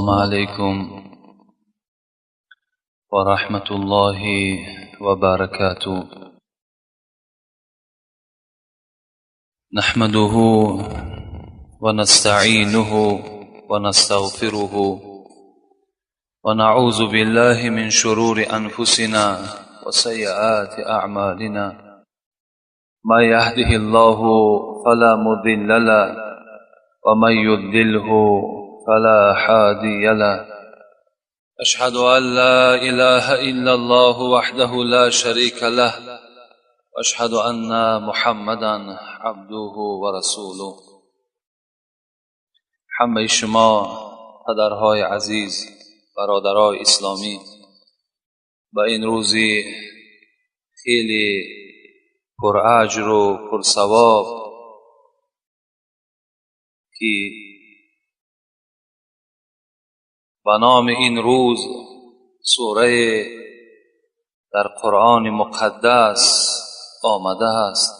عليكم ورحمة الله وبركاته. نحمده ونستعينه ونستغفره ونعوذ بالله من شرور أنفسنا وسيئات أعمالنا. ما يهده الله فلا مضل له ومن يضلله فلا هادي له. أشهد أن لا إله إلا الله وحده لا شريك له وأشهد أن محمدا عبده ورسوله. همه شما پدرهای عزیز، برادرای اسلامی، به این روزی خیلی پرأجر و پرثواب که به نام این روز سوره در قرآن مقدس آمده است،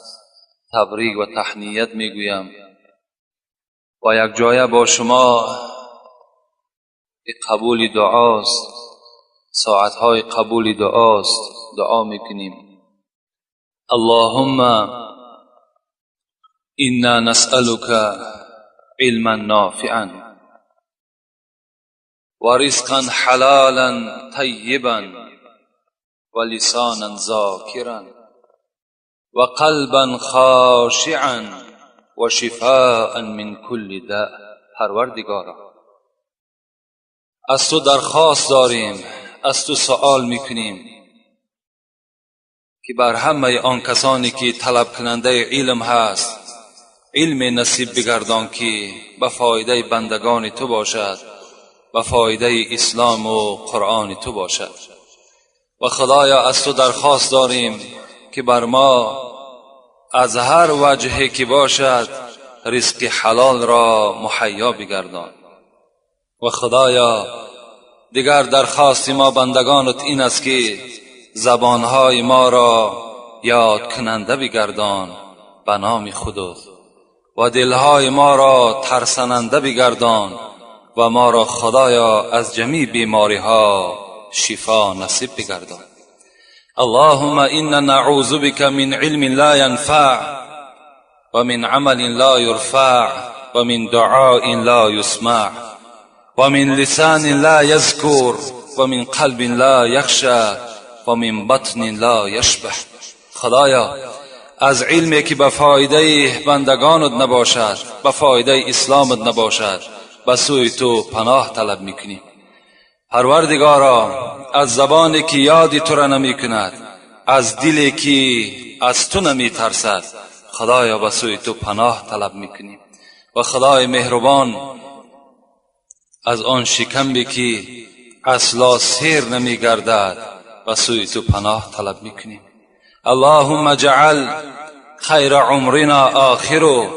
تبریک و تهنیت میگویم و یک جایه با شما قبول دعاست، ساعتهای قبول دعاست، دعا میکنیم. اللهم انا نسألك علما نافعا ورزقا حلالا طيبا ولسانا ذاكرا وقلبا خاشعا وشفاء من كل داء. پروردگارا، از تو درخواست داریم، از تو سوال میکنیم که بر همه آن کسانی که طلب کننده علم هست علم نصیب بگردان که به فایده بندگان تو باشد، به فایده اسلام و قرآن تو باشد. و خدایا از تو درخواست داریم که بر ما از هر وجهی که باشد رزق حلال را مهیا بگردان. و خدایا دیگر درخواست ما بندگانت این است که زبانهای ما را یاد کننده بگردان به نام خودت و دلهای ما را ترسننده بگردان و ما را خدایا از جمیع بیماری ها شفا نصیب بگردان. اللهم انا نعوذ بك من علم لا ينفع ومن عمل لا يرفع ومن دعاء لا يسمع ومن لسان لا يذكر ومن قلب لا يخشى ومن بطن لا يشبع. خدایا از علمی که به فایده بندگانت نباشد، به فایده اسلامت نباشد، به سوی تو پناه طلب میکنیم. پروردگارا از زبانی که یادی تو را نمی کند، از دلی که از تو نمی ترسد، خدایا به سوی تو پناه طلب میکنیم. و خدای مهربان از آن شکمی که اصلا سیر نمی گردد به سوی تو پناه طلب میکنیم. اللهم اجعل خیر عمرنا آخره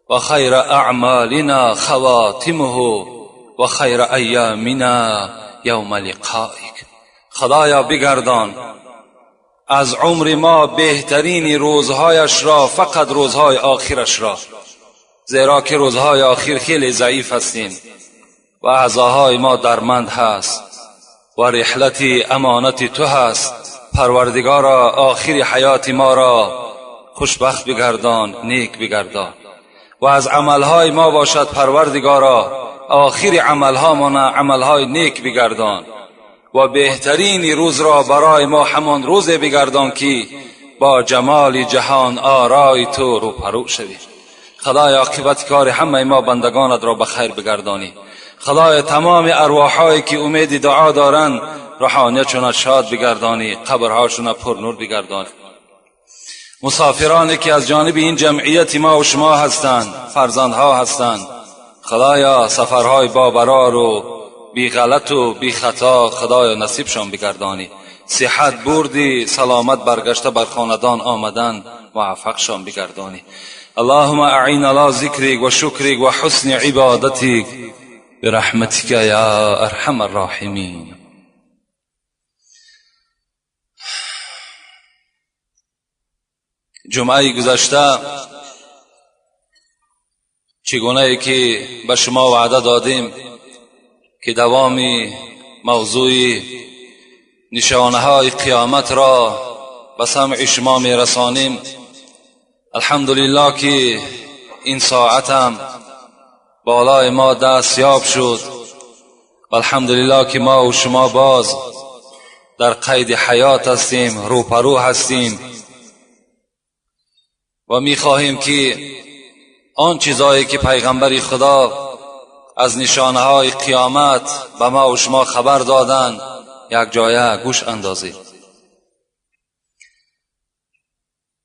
و خیر اعمالنا خواتمه و خیر ایامنا یوم لقائک. خدایا بگردان از عمر ما بهترین روزهایش را، فقط روزهای آخرش را، زیرا که روزهای آخر خیلی ضعیف هستیم و اعضاهای ما درمند هست و رحلت امانت تو هست. پروردگارا آخر حیات ما را خوشبخت بگردان، نیک بگردان و از عملهای ما باشد. پروردگارا آخر عملها ما عملهای نیک بگردان و بهترین روز را برای ما همان روز بگردان که با جمال جهان آرای تو روبرو شوی. خدای عاقبت کار همه ما بندگانت را به خیر بگردانی. خدای تمام ارواحهایی که امید دعا دارند روحانیتشون شاد بگردانی، قبرهاشون پر نور بگردانی. مسافرانی که از جانب این جمعیت ما و شما هستند، فرزندها هستند، خدایا سفرهای با برار و بی غلط و بی خطا خدایا نصیبشان بگردانی. صحت بردی، سلامت برگشته بر خاندان آمدن موفقشان بگردانی. اللهم اعین على ذکرک و شکرک و حسن عبادتک برحمتک یا ارحم الراحمین. جمعه گذشته چگونه که به شما وعده دادیم که دوامی موضوع نشانه های قیامت را به سمع شما میرسانیم. الحمدلله که این ساعت هم بالای ما دست یاب شد و الحمدلله که ما و شما باز در قید حیات هستیم، روپرو هستیم و میخواهیم که آن چیزهایی که پیغمبر خدا از نشانه های قیامت به ما و شما خبر دادن یک جایه گوش اندازیم.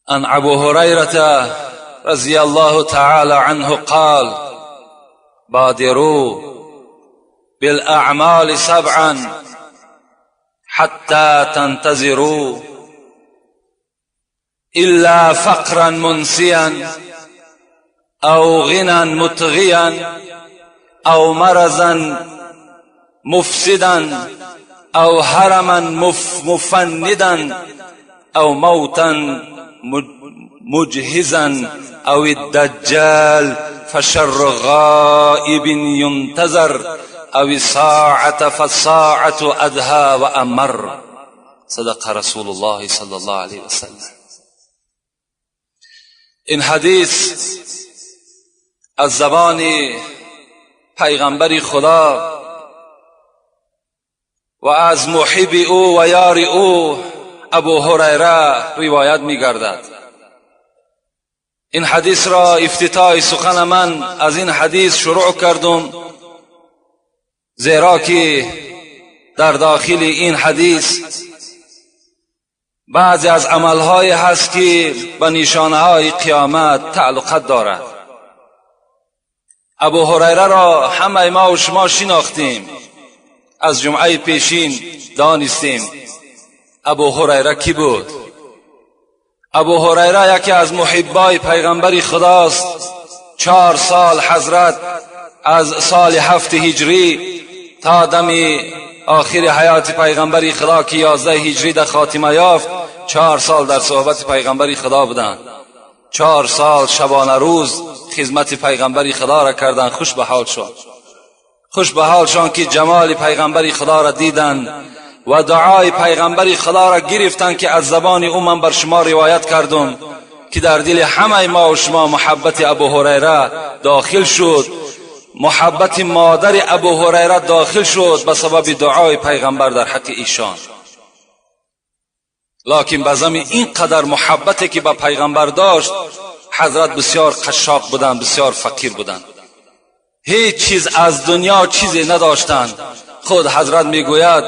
عن ابو هریره رضی الله تعالی عنه قال: بادروا بالاعمال سبعا حتى تنتظروا الا فقرا منسيا او غنى مطغيا او مرضا مفسدا او هرما مفندا او موتا مجهزا او الدجال فشر غائب ينتظر او الساعة فالساعة أدهى وأمر. صدق رسول الله صلى الله عليه وسلم. این حدیث از زبان پیغمبر خدا و از محب او و یار او ابو هریره روایت می‌گردد. این حدیث را افتتاح سخن من از این حدیث شروع کردم، زیرا که در داخل این حدیث بعضی از عملهای هست که به نشانه‌های قیامت تعلقات دارد. ابو هریره را همه ما و شما شناختیم، از جمعه پیشین دانستیم ابو هریره کی بود. ابو هریره یکی از محبای پیغمبر خداست. 4 سال حضرت از سال 7 هجری تا دم آخر حیات پیغمبر خدا که 11 هجری در خاتمه یافت، 4 سال در صحبت پیغمبر خدا بودند. 4 سال شبانه روز خدمت پیغمبر خدا را کردند. خوش به حال شد، خوش به حالشان که جمال پیغمبر خدا را دیدند و دعای پیغمبر خدا را گرفتند که از زبان او من بر شما روایت کردم که در دل همه ما و شما محبت ابو هریره داخل شد، محبت مادر ابو هریره داخل شد به سبب دعای پیغمبر در حق ایشان. لکن به زمین اینقدر محبتی که به پیغمبر داشت، حضرت بسیار قشاق بودند، بسیار فقیر بودند، هیچ چیز از دنیا چیزی نداشتند. خود حضرت میگوید،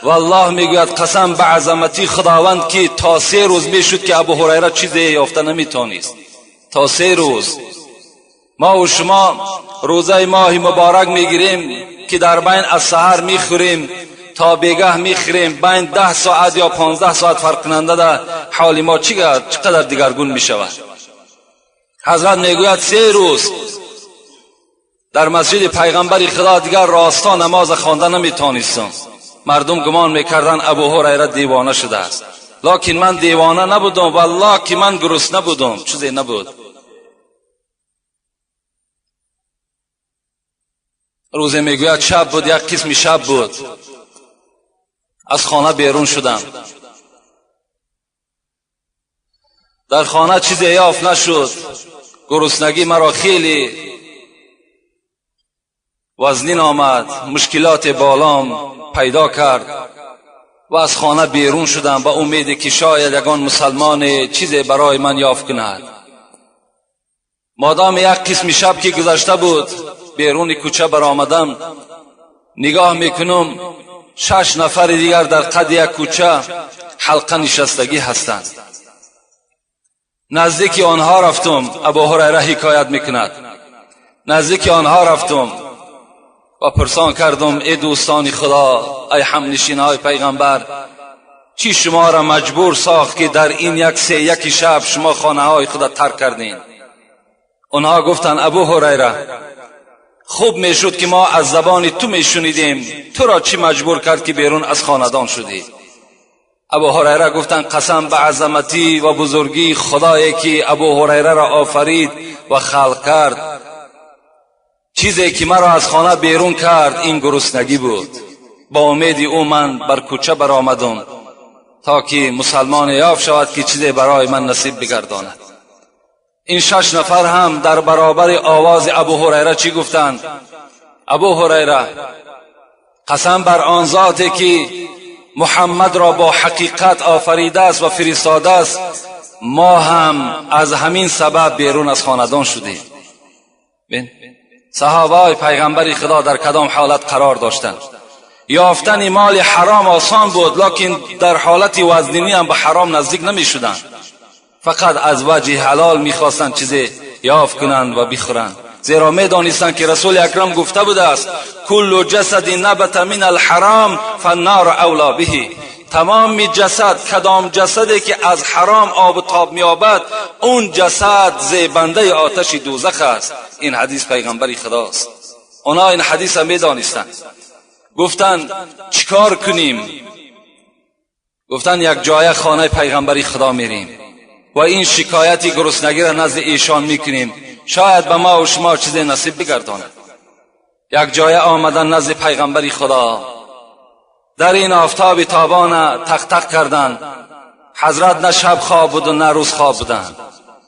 والله میگوید قسم به عظمتی خداوند که تا 3 روز میشد که ابو هریره چیزی یافته نمیتونست. تا 3 روز. ما و شما روزه ماه مبارک میگیریم که در بین از سحر میخوریم تا بیگه میخوریم، بین 10 ساعت یا 15 ساعت فرق کننده ده حال ما چقدر دیگرگون میشود. حضرت میگوید 3 روز در مسجد پیغمبر خدا دیگر راستا نماز خوانده نمیتونستم. مردم گمان میکردن ابو هریره دیوانه شده است، لکن من دیوانه نبودم، والله که من گرسنه بودم، چیزی نبود. روزی میگوید شب بود، یک قسم شب بود، از خانه بیرون شدم، در خانه چیزی یافت نشد، گرسنگی مرا خیلی وزنین آمد، مشکلات بالام پیدا کرد و از خانه بیرون شدم با امید که شاید یگان مسلمان چیزی برای من یافت کند. مادام یک قسم شب که گذشته بود بیرون کوچه برآمدم، نگاه میکنم 6 نفر دیگر در قد یک کوچه حلقه نشستگی هستند. نزدیک آنها رفتم، ابو هریره حکایت میکند، نزدیک آنها رفتم و پرسان کردم ای دوستان خدا، ای همنشین های پیغمبر، چی شما را مجبور ساخت که در این 1/3 شب شما خانه های خدا ترک کردین؟ آنها گفتند ابو هریره خوب میشد که ما از زبان تو میشنیدیم، تو را چی مجبور کرد که بیرون از خاندان شدی؟ ابو هریره گفتند قسم به عظمتی و بزرگی خدایی که ابو هریره را آفرید و خلق کرد، چیزی که مرا از خانه بیرون کرد این گرسنگی بود. با امید او من بر کوچه برآمدم تا که مسلمان یافت شود که چیزی برای من نصیب بگرداند. این 6 نفر هم در برابر آواز ابو هریره چی گفتند؟ ابو هریره قسم بر آن ذاتی که محمد را با حقیقت آفریده است و فرستاده است، ما هم از همین سبب بیرون از خاندان شدیم. بین صحابه های پیغمبر خدا در کدام حالت قرار داشتند. یافتن مال حرام آسان بود، لکن در حالت وزنینی هم به حرام نزدیک نمی شدند. فقط از وجه حلال میخواستند چیزی یافت کنند و بخورند، زیرا میدانستند که رسول اکرم گفته بوده است کل جسد نبت من الحرام فالنار اولا به. تمام جسد، کدام جسدی که از حرام آب و تاب می‌یابد، اون جسد زیبنده آتش دوزخ است. این حدیث پیغمبر خداست. اونا این حدیث هم میدانستند. گفتند چیکار کنیم؟ گفتند یک جای خانه پیغمبر خدا میریم و این شکایتی گرسنگی را نزد ایشان میکنیم، شاید به ما و شما چیز نصیب بگرداند. یک جای آمدن نزد پیغمبر خدا، در این آفتاب تابان تق تق کردند. حضرت نه شب خواب بود و نه روز خواب بودند.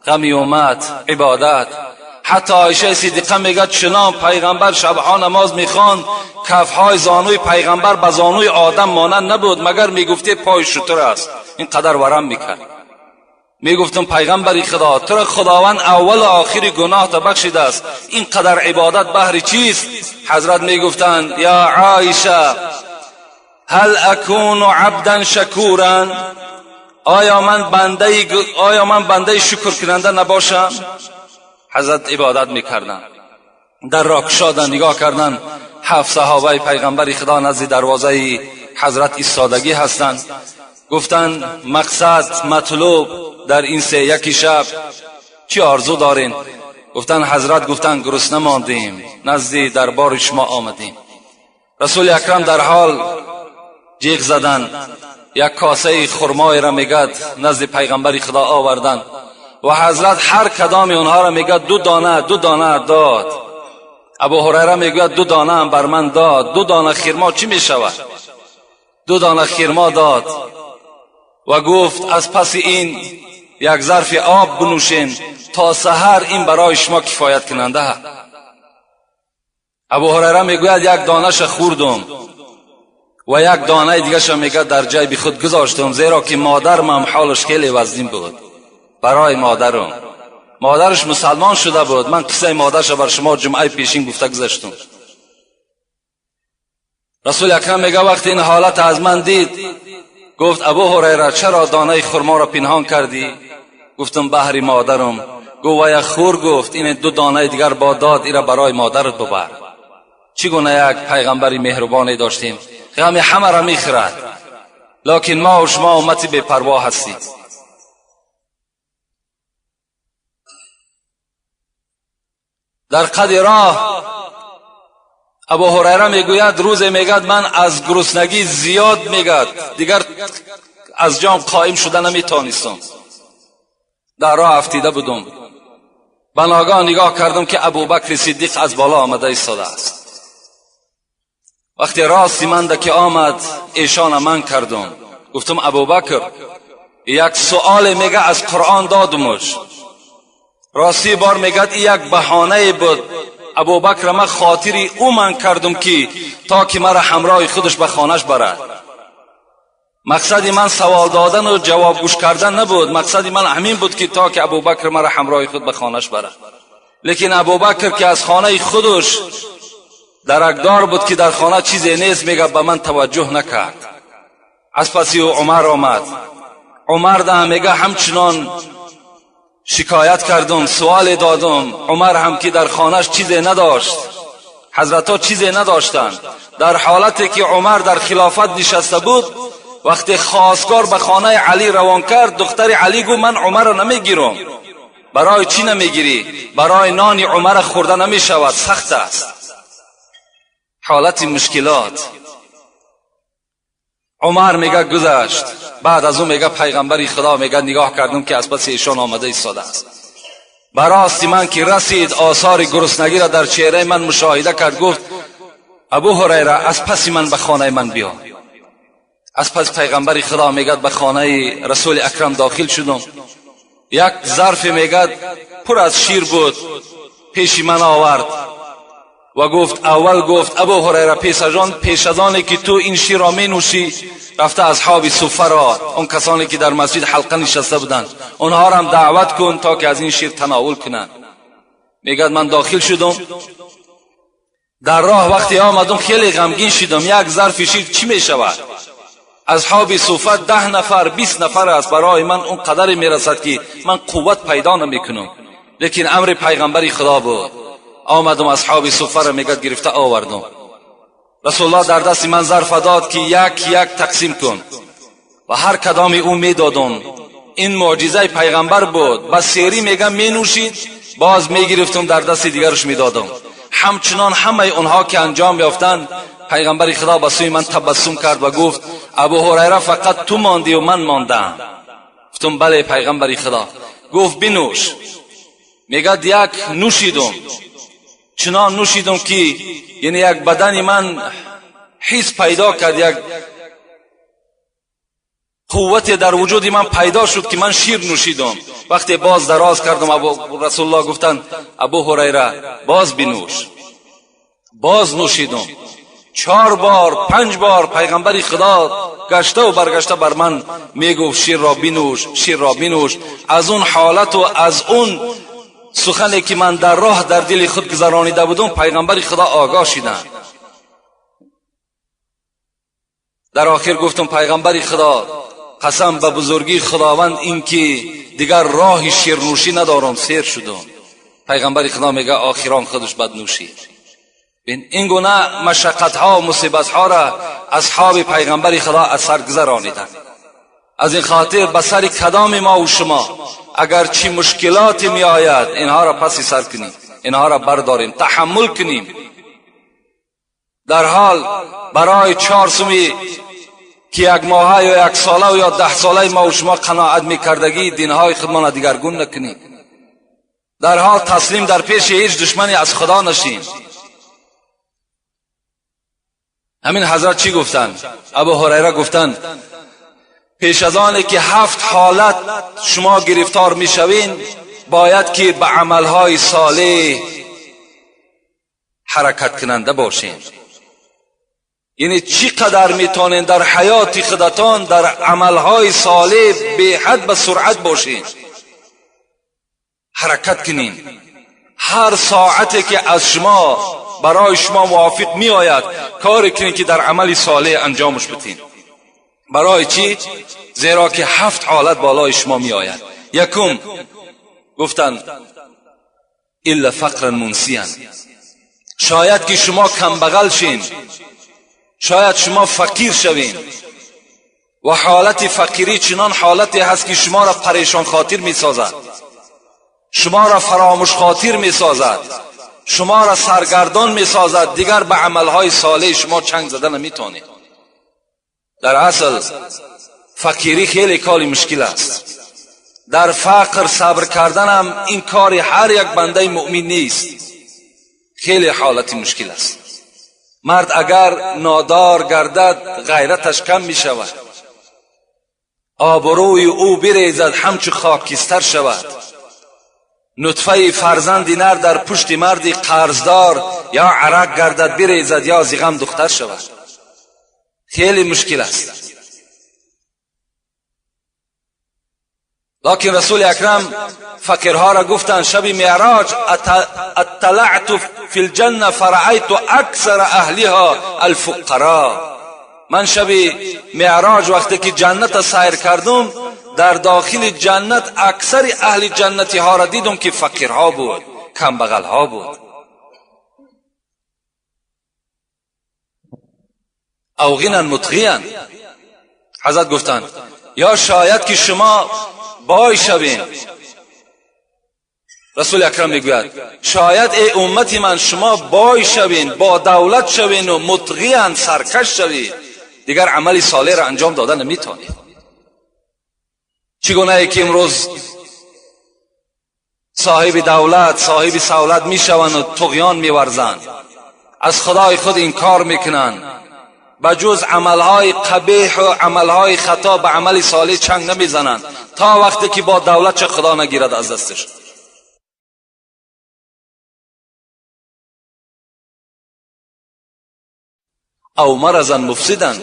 غمی امت، عبادت. حتی عایشه صدیقه میگه چنان پیغمبر شبها نماز میخواند، کفهای زانوی پیغمبر به زانوی آدم مانند نبود، مگر میگفتی پای شتر است. این قدر ورم میکرد. میگفتم پیغمبر خدا، تو را خداوند اول و آخر گناه تا بخشیده است، این قدر عبادت بهر چیست؟ حضرت میگفتند یا عایشه هل اکون عبدا شکورا، آیا من بنده شکر کننده نباشم؟ حضرت عبادت میکردند. در را کشادن، نگاه کردن، 7 صحابه پیغمبر خدا نزد دروازه حضرت ایستادگی هستند. گفتند مقصد، مطلوب در این 3 شب چی آرزو دارین؟ گفتن حضرت، گفتن گرسنه ماندیم، نزد دربار شما آمدیم. رسول اکرم در حال جیغ زدن، یک کاسه خرمای را میگد نزد پیغمبر خدا آوردن و حضرت هر کدام اونها را میگد 2 دانه 2 دانه داد. ابو هریره میگوید 2 دانه هم بر من داد. 2 دانه خرما چی میشود؟ 2 دانه خرما داد و گفت از پس این یک ظرف آب بنوشین تا سحر، این برای شما کفایت کننده. ابو هریره میگوید یک دانش خوردم و یک دانه دیگه میگه در جیب خود گذاشتم، زیرا که مادرم هم حالش خیلی وزین بود. برای مادرم، مادرش مسلمان شده بود. من قصه مادرش بر شما جمعه پیشین گفته گذاشتم. رسول اکرم میگه وقتی این حالت از من دید، گفت ابو هریره چرا دانه خرما را پنهان کردی؟ گفتم بهر مادرم. گفت و یک خور، گفت این 2 دانه دیگر با داد، ایرا برای مادرت ببر. چگونه یک پیغمبری مهربانی داشتیم، غم همه را میخورد، لکن ما و شما امتی بی پروا هستیم. در قد راه ابو هریره میگوید روز میگد من از گرسنگی زیاد میگد دیگر از جام قائم شده نمیتونستم، در راه افتیده بودم. بناگاه نگاه کردم که ابوبکر صدیق از بالا آمده ایستاده است. وقتی راستی من که آمد ایشان من کردم، گفتم ابوبکر یک سؤال میگه از قرآن دادمش. راستی بار میگد یک بهانه بود. ابوبکر من خاطری او من کردم که تا که مرا همراه خودش به خانهش برد. مقصد من سوال دادن و جواب گوش کردن نبود، مقصد من همین بود که تا که ابوبکر مرا همراه خود به خانهش برد. لیکن ابوبکر که از خانه خودش درکدار بود که در خانه چیزی نیست، میگه به من توجه نکرد. از پسی او عمر آمد. عمر ده میگه همچنان شکایت کردم، سوال دادم. عمر هم که در خانهش چیزی نداشت، حضرت ها چیزی نداشتند. در حالتی که عمر در خلافت نشسته بود، وقتی خواستگار به خانه علی روان کرد، دختر علی گفت من عمر را نمیگیرم. برای چی نمیگیری؟ برای نان عمر خورده نمیشود، سخت است. حالت مشکلات. عمر میگه گذشت. بعد از اون میگه پیغمبر خدا میگه نگاه کردم که از پس ایشان آمده ایستاده است. به راستی من که رسید آثار گرسنگی را در چهره من مشاهده کرد، گفت ابو هریره از پس من به خانه من بیا. از پس پیغمبر خدا میگد به خانه رسول اکرم داخل شدم. یک ظرف میگد پر از شیر بود پیش من آورد و گفت، اول گفت ابو هریره پیش از آن که تو این شیر را می نوشی، رفته اصحاب صفه را، اون کسانی که در مسجد حلقه نشسته بودند، اونها را هم دعوت کن تا که از این شیر تناول کنند. میگد من داخل شدم، در راه وقتی آمدم خیلی غمگین شدم. یک ظرف شیر چی می شود؟ اصحاب صفه 10 نفر 20 نفر است، برای من اون قدر میرسد که من قوت پیدا نمیکنم. لیکن امر پیغمبر خدا بود. آمدم اصحاب صفه را میگد گرفته آوردم. رسول الله در دست من ظرف داد که یک یک تقسیم کن و هر کدام او میدادم. این معجزه پیغمبر بود. با سیری میگم مینوشید، باز میگرفتم در دست دیگرش میدادم. همچنان همه اونها که انجام یافتند، پیغمبر خدا به سوی من تبسم کرد و گفت ابو هریره فقط تو ماندی و من ماندم. گفتم بله پیغمبر خدا. گفت بنوش. میگد یک نوشیدم، چنان نوشیدم که یعنی یک بدن من حس پیدا کرد، یک قوت در وجود من پیدا شد که من شیر نوشیدم. وقتی باز دراز کردم، ابو رسول الله گفتند ابو هریره باز بنوش. باز نوشیدم. 4 بار 5 بار پیغمبر خدا گشته و برگشته بر من میگفت شیر را بنوش، شیر را بنوش. از اون حالت و از اون سخنی که من در راه در دل خود گذرانیده بودم پیغمبر خدا آگاه شدند. در آخر گفتم پیغمبر خدا قسم به بزرگی خداوند این که دیگر راه شیرنوشی ندارم، سیر شدم. پیغمبر خدا میگه آخران خودش بد نوشید. این گونه مشقت ها و مصیبت ها را اصحاب پیغمبر خدا از سر گذرانیدند. از این خاطر به سر کدام ما و شما اگر چی مشکلات می آید اینها را پسی سر کنیم، اینها را برداریم، تحمل کنیم. در حال برای 4 سومی که یک ماه یا 1 ساله یا 10 ساله ما و شما قناعت میکردگی دینهای خودمان را دیگرگون نکنیم. در حال تسلیم در پیش هیچ دشمنی از خدا نشیم. همین حضرت چی گفتن؟ ابو هریره گفتن پیش از آن که 7 حالت شما گرفتار میشوین باید که به عملهای صالح حرکت کننده باشین. یعنی چی قدر میتونین در حیات خودتان در عملهای صالح به حد به سرعت باشین، حرکت کنین. هر ساعتی که از شما برای شما موافق می آید کاری کنین که در عمل صالح انجامش بدین. برای چی؟ زیرا که 7 حالت بالای شما می آید. یکم گفتن الا فقرا منسیا، شاید که شما کمبغل شین، شاید شما فقیر شوین و حالت فقیری چنان حالتی هست که شما را پریشان خاطر می سازد، شما را فراموش خاطر می سازد، شما را سرگردان می سازد. دیگر به عملهای صالح شما چنگ زده نمیتونید. در اصل فقیری خیلی کاری مشکل است. در فقر صبر کردن هم این کار هر یک بنده مؤمن نیست، خیلی حالت مشکل است. مرد اگر نادار گردد غیرتش کم می شود، آبروی او بریزد همچو خاکستر شود. نطفه فرزند نر در پشت مردی قرضدار یا عرق گردد بریزد یا زغم دختر شود. خیلی مشکل است. لکن رسول اکرم فقیرها را گفتند شب معراج اطلعت فی الجنه فرأیت اکثر اهلها الفقراء. من شب معراج وقتی که جنت سیر کردم در داخل جنت اکثر اهل جنتی ها را دیدم که فقیرها بود، کمبغل ها بود. او غنا مطغیا، حضرت گفتند یا شاید که شما بای شوین. رسول اکرم میگوید شاید ای امت من شما بای شوین، با دولت شوین و مطغیان سرکش شوید، دیگر عمل صالح را انجام داده نمیتونید. چگونه ای که امروز صاحب دولت، صاحب سولت میشوند و طغیان میورزند، از خدای خود انکار میکنند، به جز عملهای قبیح و عملهای خطا به عمل صالح چنگ نمیزنند تا وقتی که با دولت چه خدا نگیرد از دستش. او مرضا مفسدا.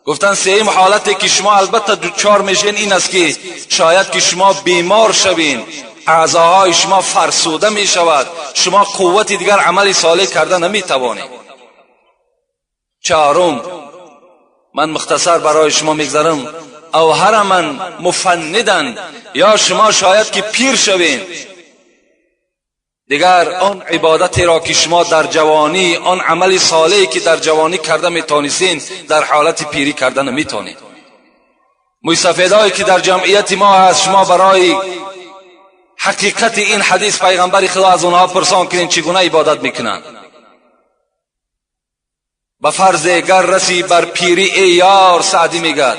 گفتن سیم حالتی که شما البته دوچار میشین این است که شاید که شما بیمار شوین، اعضاهای شما فرسوده می شود، شما قوت دیگر عمل صالح کرده نمی توانید. چهارم، من مختصر برای شما میگذرم، او هرما مفندا، یا شما شاید که پیر شوین، دیگر آن عبادتی را که شما در جوانی، آن عمل صالحی که در جوانی کرده میتونستین، در حالت پیری کرده نمیتونید. مویسفیدهایی که در جمعیت ما هست، شما برای حقیقت این حدیث پیغمبر خدا از آنها پرسان کنین چگونه عبادت میکنند. به فرض گر رسی بر پیری ای یار، سعدی میگد،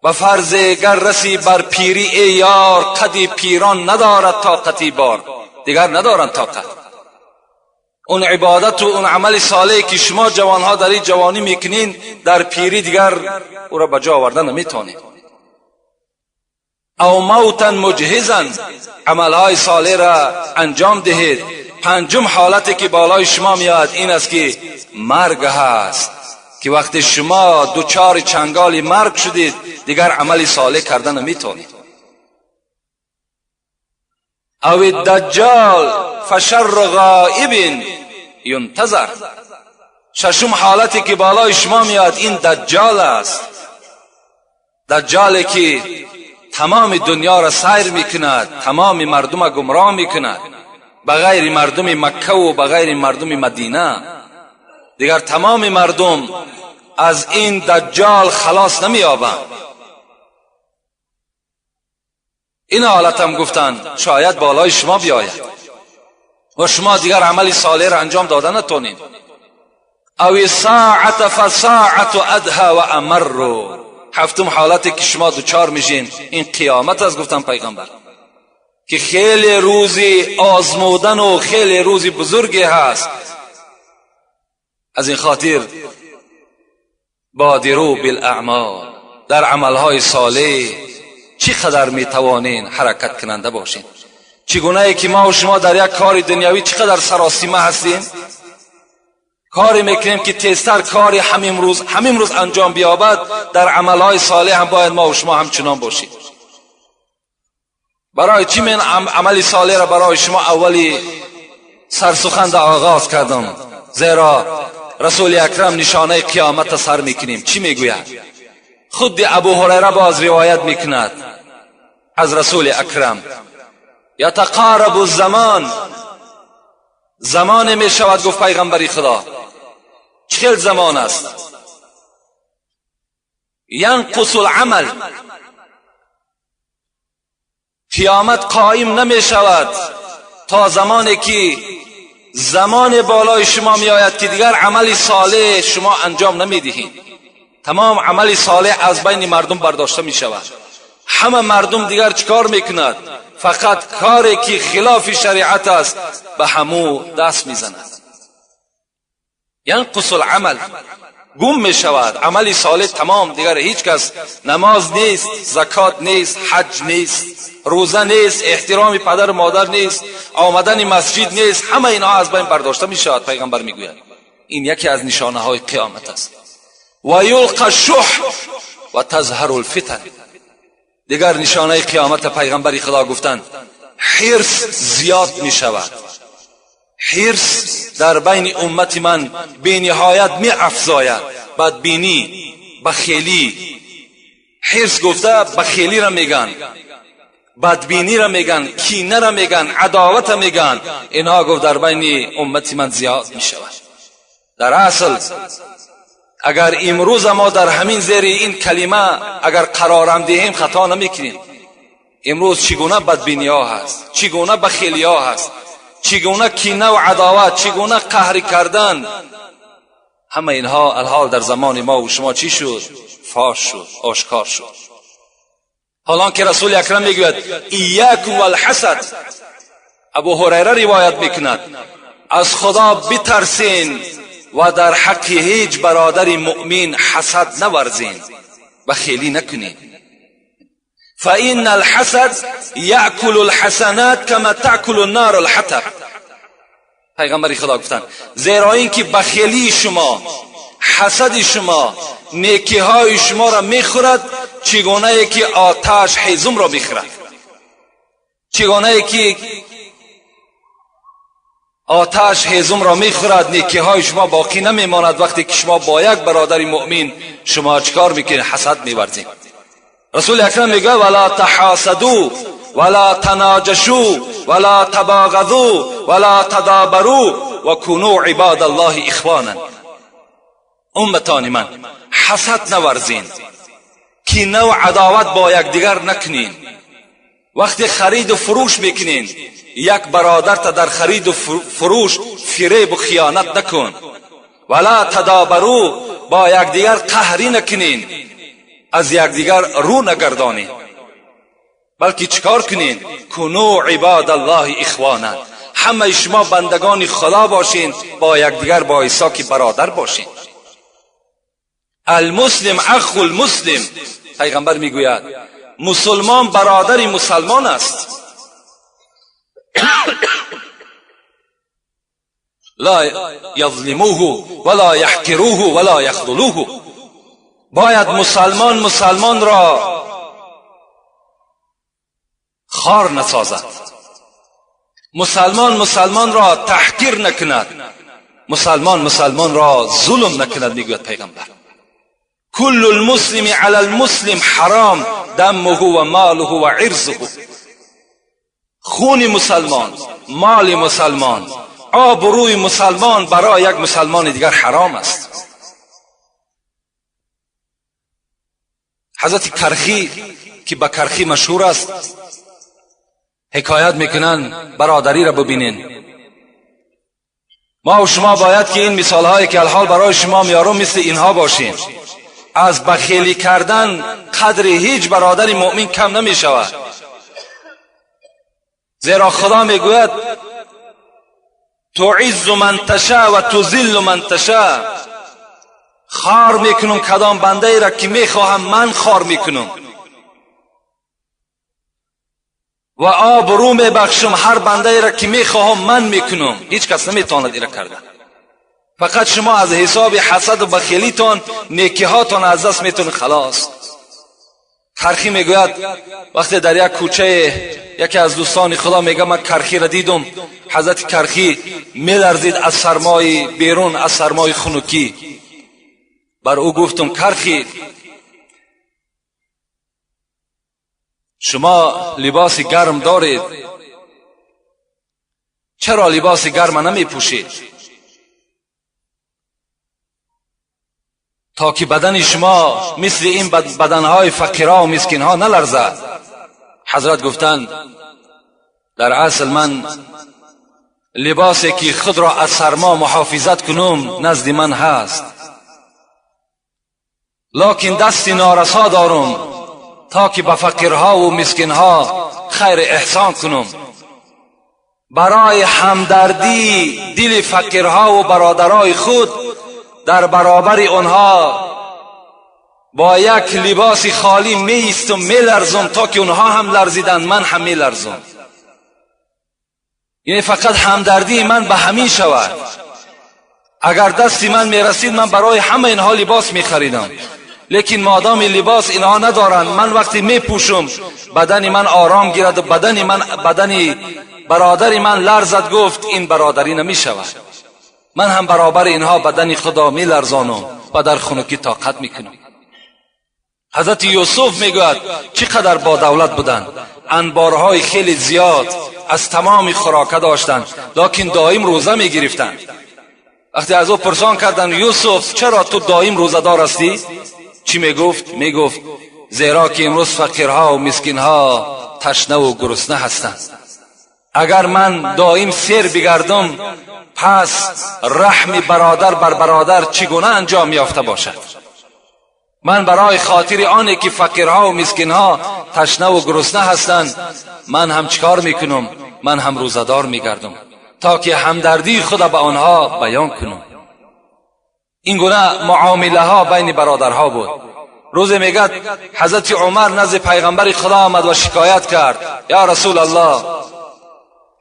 به فرض گر رسی بر پیری ای یار، قد پیران ندارد طاقتی بار. دیگر ندارند طاقت. اون عبادت و اون عمل صالحی که شما جوانها در این جوانی میکنین، در پیری دیگر او را به جا آوردن نمیتونید. او موتا مجهزا، عملهای صالح را انجام دهید. پنجم حالتی که بالای شما میاد این است که مرگ هست، که وقتی شما دوچار چنگال مرگ شدید دیگر عمل صالح کردن نمیتونید. او الدجال فشر غائب ینتظر. ششم حالتی که بالای شما میاد این دجال است، دجالی که تمام دنیا را سیر میکند، تمام مردم را گمراه میکند، بغیر مردم مکه و بغیر مردم مدینه. دیگر تمام مردم از این دجال خلاص نمییابند. این حالت هم گفتند شاید بالای شما بیاید و شما دیگر عمل صالح را انجام داده نتونید. او ساعت فساعت ادها و امر. هفتم حالتی که شما دوچار میشین این قیامت است، گفتن پیغمبر، که خیلی روزی آزمودن و خیلی روزی بزرگی هست. از این خاطر بادروا بالاعمال، در عملهای صالح چی قدر میتوانین حرکت کننده باشین. چگونه ای که ما و شما در یک کار دنیوی چقدر سراسیمه هستیم، کاری میکنیم که تیزتر کاری همین روز انجام بیابد، در عملهای صالح هم باید ما و شما همچنان باشیم. برای چی من عمل صالح را برای شما اولی سرسخن در آغاز کردم؟ زیرا رسول اکرم نشانه قیامت سر میکنیم. چی میگوید؟ خود ابو هریره باز روایت میکند از رسول اکرم، یتقارب الزمان، زمان میشود، گفت پیغمبری خدا 40 زمان است، ینقص العمل، قیامت قائم نمی شود تا زمانی که زمان بالای شما می آید که دیگر عمل صالح شما انجام نمی دهید. تمام عمل صالح از بین مردم برداشته می شود. همه مردم دیگر چیکار میکند؟ فقط کاری که خلاف شریعت است به همو دست میزند. ینقص العمل، گم می شود عمل صالح تمام، دیگر هیچ کس نماز نیست، زکات نیست، حج نیست، روزه نیست، احترام پدر و مادر نیست، آمدن مسجد نیست، همه اینها از بین برداشته می شود. پیغمبر میگوید این یکی از نشانه های قیامت است. و یلقى الشح و تظهر الفتن. دیگر نشانه قیامت پیغمبر خدا گفتند حرص زیاد می شود. حرص در بین امت من بی نهایت می افزاید. بدبینی، بخیلی، حرص گفته بخیلی را میگن، بدبینی را میگن، کینه را میگن، عداوت را میگن. اینها گفت در بین امت من زیاد می شود. در اصل اگر امروز ما در همین زیر این کلمه اگر قرارم دهیم خطا نمیکنیم. امروز چگونه بدبینی ها هست، چگونه بخیلی ها هست، چگونه کینه و عداوت، چگونه قهر کردن، همه اینها الحال در زمان ما و شما چی شد؟ فاش شد، آشکار شد. حالان که رسول اکرم میگوید ایاکم والحسد. ابو هریره روایت میکند از خدا بترسین و در حق هیچ برادر مؤمن حسد نورزین و خیلی نکنین. فإن الحسد یأکل الحسنات کما تأکل النار الحطب. پیغمبر خدا گفتند زیرا اینکه بخیلی شما، حسد شما، نیکی های شما را میخورد، چگونه که آتش هیزم را میخورد، چگونه که آتش هیزم را میخورد، نیکی های شما باقی نمیماند. وقتی که شما با یک برادر مؤمن شما چکار میکنید؟ حسد میورزید. رسول اکرم میگه ولا تحاسدوا ولا تناجشوا ولا تباغضوا ولا تدابروا وكونوا عباد الله اخوانا. امتان من، حسد نورزین، کینه و عداوت با یکدیگر نکنین. وقتی خرید و فروش میکنین یک برادر تا در خرید و فروش فریب و خیانت نکن. ولا تدابروا، با یکدیگر قهری نکنین، از یکدیگر رو نگردانین، بلکه چیکار کنین؟ کنو عباد الله اخوانا. همه شما بندگان خدا باشین، با یکدیگر با عیسی که برادر باشین. المسلم اخو المسلم، پیغمبر میگوید مسلمان برادر مسلمان است. لا یظلموه ولا یحقروه ولا یخذلوه. باید مسلمان مسلمان را خار نسازد، مسلمان مسلمان را تحقیر نکند، مسلمان مسلمان را ظلم نکند. میگوید پیغمبر کل المسلم علی المسلم حرام دمه و ماله و عرضه. خون مسلمان، مال مسلمان، آبروی مسلمان برای یک مسلمان دیگر حرام است. حضرت کرخی که به کرخی مشهور است حکایت میکنن، برادری را ببینین. ما و شما باید که این مثال هایی که الحال برای شما میارم مثل اینها باشین. از بخیلی کردن قدر هیچ برادر مؤمن کم نمی شود، زیرا خدا میگوید تعز من تشاء و تذل من تشاء. خار میکنم کدام بنده ای را که میخواهم من خار میکنم، و آبرو میبخشم هر بنده ای را که میخواهم من میکنم. هیچ کس نمیتواند ایرا کرده. فقط شما از حساب حسد و بخیلیتان نیکیهاتان از دست میتون. خلاص. کرخی میگوید وقتی در یک کوچه یکی از دوستان خدا میگه من کرخی را دیدم، حضرت کرخی میلرزید از سرمای بیرون، از سرمای خنکی. بر او گفتم کرخی شما لباس گرم دارید، چرا لباس گرم نمی پوشید تا که بدن شما مثل این بدنهای فقیرها و مسکینها نلرزد؟ حضرت گفتند در اصل من لباسی که خود را از سرما محافظت کنم نزد من هست، لکن دست نارسا دارم تا که به فقیرها و مسکینها خیر احسان کنم. برای همدردی دل فقیرها و برادرای خود در برابر آنها با یک لباس خالی می ایستم، می لرزم تا که اونها هم لرزیدند من هم می لرزم. یعنی فقط همدردی من به همین شود. اگر دستی من می رسید من برای همه اینها لباس می خریدم، لیکن مادام لباس اینها ندارند من وقتی می پوشم بدن من آرام گیرد و بدن من، بدن برادر من لرزد. گفت این برادری نمی شود، من هم برابر اینها بدن خدا می لرزانم و در خنکی طاقت می کنم. حضرت یوسف میگوید چقدر با دولت بودند، انبارهای خیلی زیاد از تمام خوراکه داشتند، لکن دائم روزه می گرفتند. وقتی از او پرسان کردند یوسف چرا تو دائم روزه دار هستی؟ چی میگفت؟ میگفت زیرا که امروز فقیرها و مسکینها تشنه و گرسنه هستند. اگر من دائم سیر بگردم پس رحم برادر بر برادر چگونه انجام یافته باشد؟ من برای خاطر آنی که فقیرها و مسکینها تشنه و گرسنه هستند، من هم چیکار میکنم؟ من هم روزه‌دار میگردم تا که همدردی خود به آنها بیان کنم. این گونه معامله ها بین برادرها بود. روز میگد حضرت عمر نزد پیغمبر خدا آمد و شکایت کرد: یا رسول الله،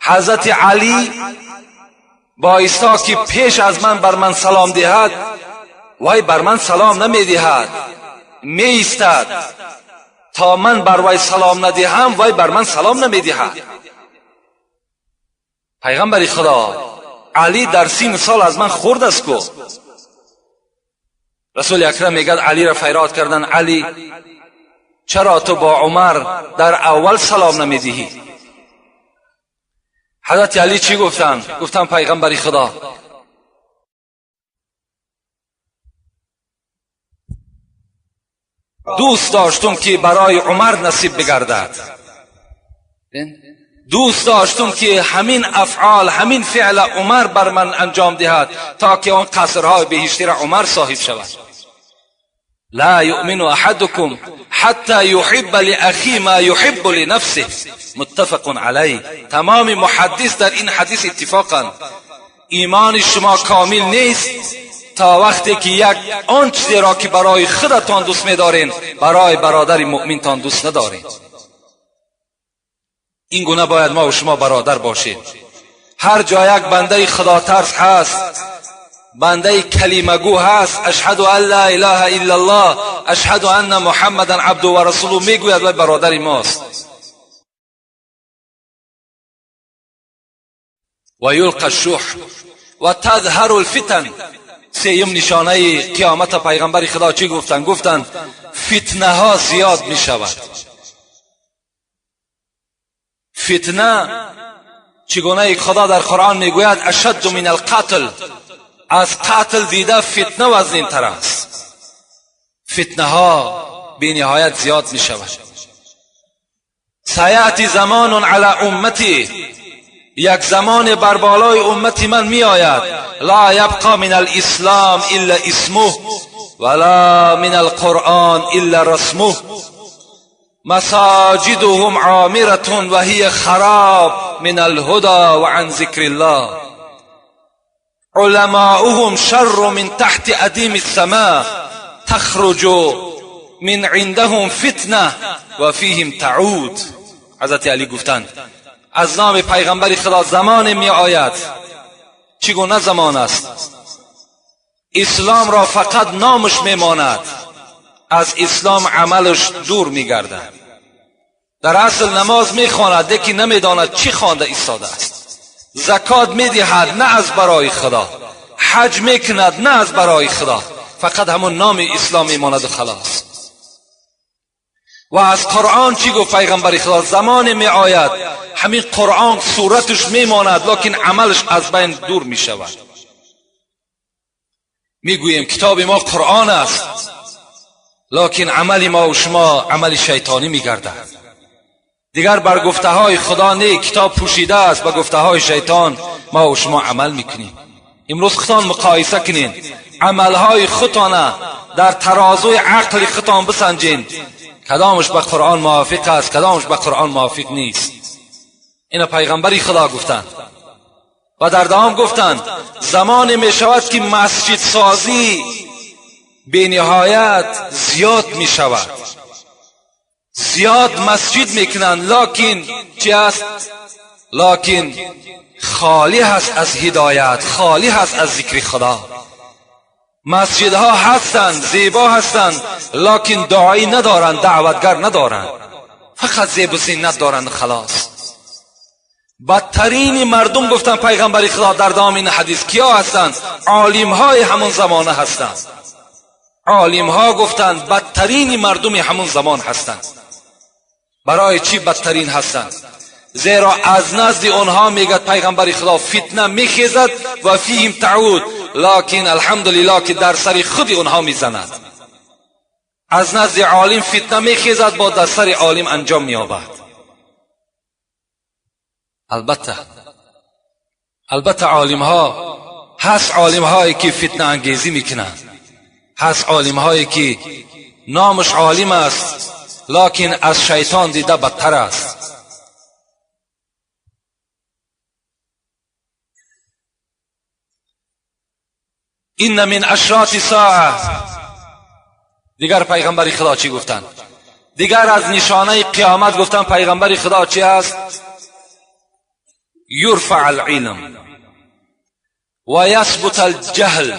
حضرت علی بایستا که پیش از من بر من سلام دهد، وی بر من سلام نمیدهد، می ایستد تا من بر وی سلام ندهم، وی بر من سلام نمیدهد. پیغمبر خدا، علی در 30 سال از من خورد است کو. رسول اکرم میگد علی را فریاد کردن: علی، چرا تو با عمر در اول سلام نمیدهی؟ حضرت علی چی گفتن؟ گفتن پیغمبر خدا، دوست داشتم که برای عمر نصیب بگردد، دوست داشتم که همین افعال، همین فعل عمر بر من انجام دهد تا که آن قصرهای بهشتی را عمر صاحب شود. لا یؤمن احدکم حتی یحب لأخی ما یحب لنفسه، متفق علیه. تمام محدث در این حدیث اتفاقا ایمان شما کامل نیست تا وقتی که یک آن چیزی را که برای خودتان دوست می‌دارین برای برادر مؤمنتان دوست ندارین. این گونه باید ما و شما برادر باشیم. هر جا یک بنده خدا ترس هست، بنده کلمه گو هست، اشهد ان لا اله الا الله، اشهد ان محمدا عبده و رسوله میگوید و برادر ماست. و یلقى الشح و تظهر الفتن. سیم نشانه قیامت پیغمبر خدا چی گفتن؟ گفتن فتنه ها زیاد می شود. فتنه چگونه خدا در قرآن میگوید اشد من القتل، از قتل دیده فتنه وزنین تر است. فتنه ها بی نهایت زیاد می شود. سیأتی زمان علی امتی، یک زمان بر بالای امت من می آید، لا یبقى من الاسلام الا اسمه ولا من القرآن الا رسمه، مساجدهم عامرة وهي خراب من الهدى وعن ذكر الله، علماؤهم شر من تحت أديم السماء، تخرج من عندهم فتنة وفيهم تعود. حضرت علی گفتند از نام پیغمبر خدا زمان می آید، چگونه زمان است؟ اسلام را فقط نامش می ماند، از اسلام عملش دور می گردد. در اصل نماز می خواند لیکن نمی داند چی خوانده ایستاده است. زکات می دهد نه از برای خدا، حج می کند نه از برای خدا، فقط همون نام اسلام می ماند و خلاص. و از قرآن چی گفت پیغمبر خدا؟ زمان می آید همین قرآن صورتش می ماند لیکن عملش از بین دور می شود. می گوییم کتاب ما قرآن است، لیکن عمل ما و شما عمل شیطانی می گردد. دیگر بر گفته های خدا نه، کتاب پوشیده است، با گفته های شیطان ما و شما عمل میکنیم. امروز خودتان مقایسه کنین، عملهای خودتان در ترازوی عقل خودتان بسنجین، کدامش به قرآن موافق است، کدامش به قرآن موافق نیست. اینا پیغمبری خدا گفتند. و در دوام گفتند زمان می شود که مسجد سازی به نهایت زیاد می شود، زیاد مسجد میکنند، لکن چی است؟ لکن خالی هست از هدایت، خالی هست از ذکر خدا. مسجدها هستند، زیبا هستند، لکن دعایی ندارند، دعوتگر ندارند، فقط زیب و زینت دارند خلاص. بدترین مردم گفتن پیغمبر خدا در دام این حدیث کیا هستند؟ عالم های همون زمانه هستند. عالم ها گفتند بدترین مردم همون زمان هستند. برای چی بدترین هستند؟ زیرا از نزد آنها میگد پیغمبر خدا فتنه میخیزد و فیهم تعود، لکن الحمدلله که در سر خود آنها میزند. از نزد عالم فتنه میخیزد، با در سر عالم انجام مییابد. البته عالم ها هست، عالم هایی که فتنه انگیزی میکنند، هست عالم هایی که نامش عالم است لکن از شیطان دیده بدتر است. این من اشراط ساعه. دیگر پیغمبر خدا چی گفتند؟ دیگر از نشانه قیامت گفتن پیغمبر خدا چی است؟ یرفع العلم و یثبت الجهل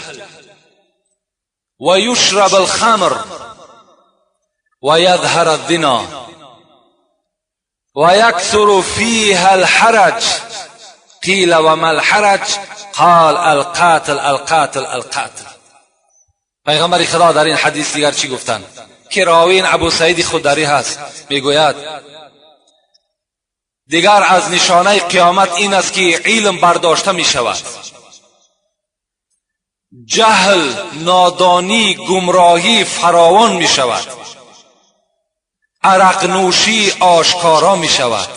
و یشرب الخمر و یظهر الزنا و یکثر فیها الحرج. قیل و ما الحرج؟ قال القاتل القاتل القاتل. پیغمبر خدا در این حدیث دیگر چی گفتند؟ که راوین ابو سعید خدری هست، میگوید دیگر از نشانه قیامت این است که علم برداشته می شود، جهل، نادانی، گمراهی فراوان می شود، عرق نوشی آشکارا می شود،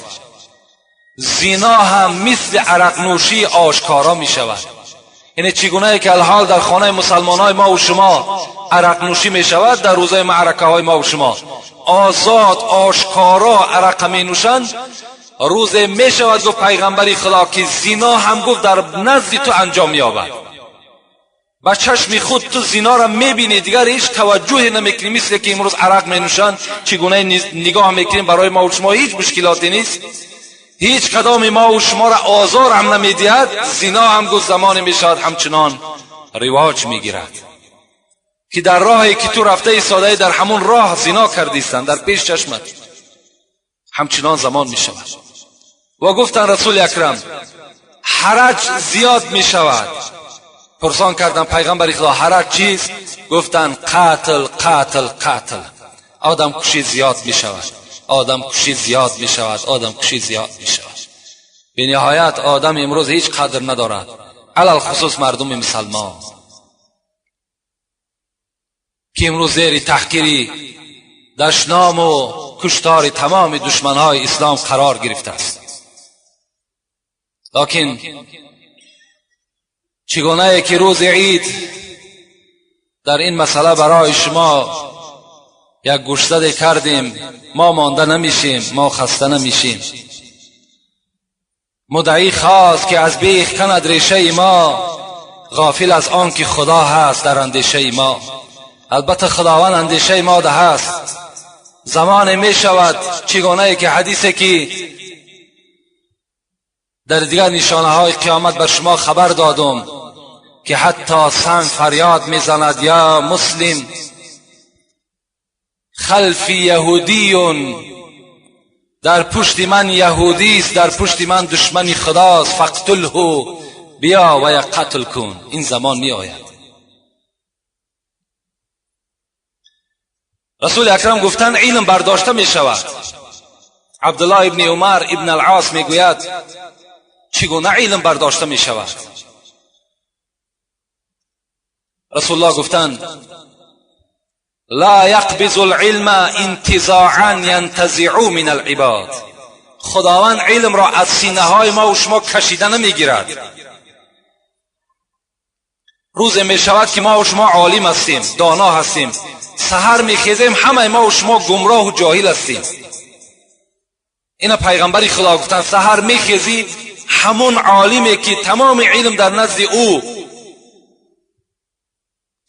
زنا هم مثل عرق نوشی آشکارا می شود. یعنی چگونه که الحال در خانه مسلمان های ما و شما عرق نوشی می شود، در روزهای معرکه های ما و شما آزاد آشکارا عرق می نوشند، روز می شود گفت پیغمبری خدا که زنا هم گفت در نزد تو انجام یابد. با چشم خود تو زنا را میبینی، دیگر هیچ توجهی نمیکنی، مثل که امروز عرق می نوشند چگونه نگاه میکنیم، برای ما و شما هیچ مشکلاتی نیست، هیچ کدام ما و شما را آزار هم نمیدهد. زنا هم گفت زمان میشود همچنان رواج میگیرد که در راهی که تو رفته ایستاده در همون راه زنا کردیستند در پیش چشمت، همچنان زمان میشود. و گفتن رسول اکرم حرج زیاد میشود. پرسان کردن پیغمبر خدا حرج چیست؟ گفتن قتل قتل قتل، آدم کشی زیاد میشود، آدم کشی زیاد می شود، آدم کشی زیاد می شود. به نهایت آدم امروز هیچ قدر ندارد، علل خصوص مردم مسلمان که امروز زیر تحقیری دشنام و کشتار تمام دشمنهای اسلام قرار گرفته است. لکن چگونه که روز عید در این مسئله برای شما یک گوشزد کردیم، ما مانده نمیشیم، ما خسته نمیشیم. مدعی خواست که از بیخ کند ریشه ما، غافل از آن که خدا هست در اندیشه ما. البته خداوند اندیشه ما ده هست. زمان می شود چگونه که حدیثی که در دیگر نشانه های قیامت بر شما خبر دادم که حتی سنگ فریاد میزند یا مسلم خلفی یهودیون، در پشت من یهودی است، در پشت من دشمن خداست، فقتله، بیا و یک قتل کن. این زمان می آید. رسول اکرم گفتن علم برداشته می شود. عبدالله ابن عمر ابن العاص می گوید چگونه علم برداشته می شود؟ رسول الله گفتن لا یقبض العلم انتزاعا ینتزع من العباد. خداوند علم را از سینه های ما و شما کشیده نمیگیرد. روز می شود که ما و شما عالم هستیم، دانا هستیم، سحر میخیزیم همه ما و شما گمراه و جاهل هستیم. اینا پیغمبری خدا گفتن سحر میخیزی همون عالمی که تمام علم در نزد او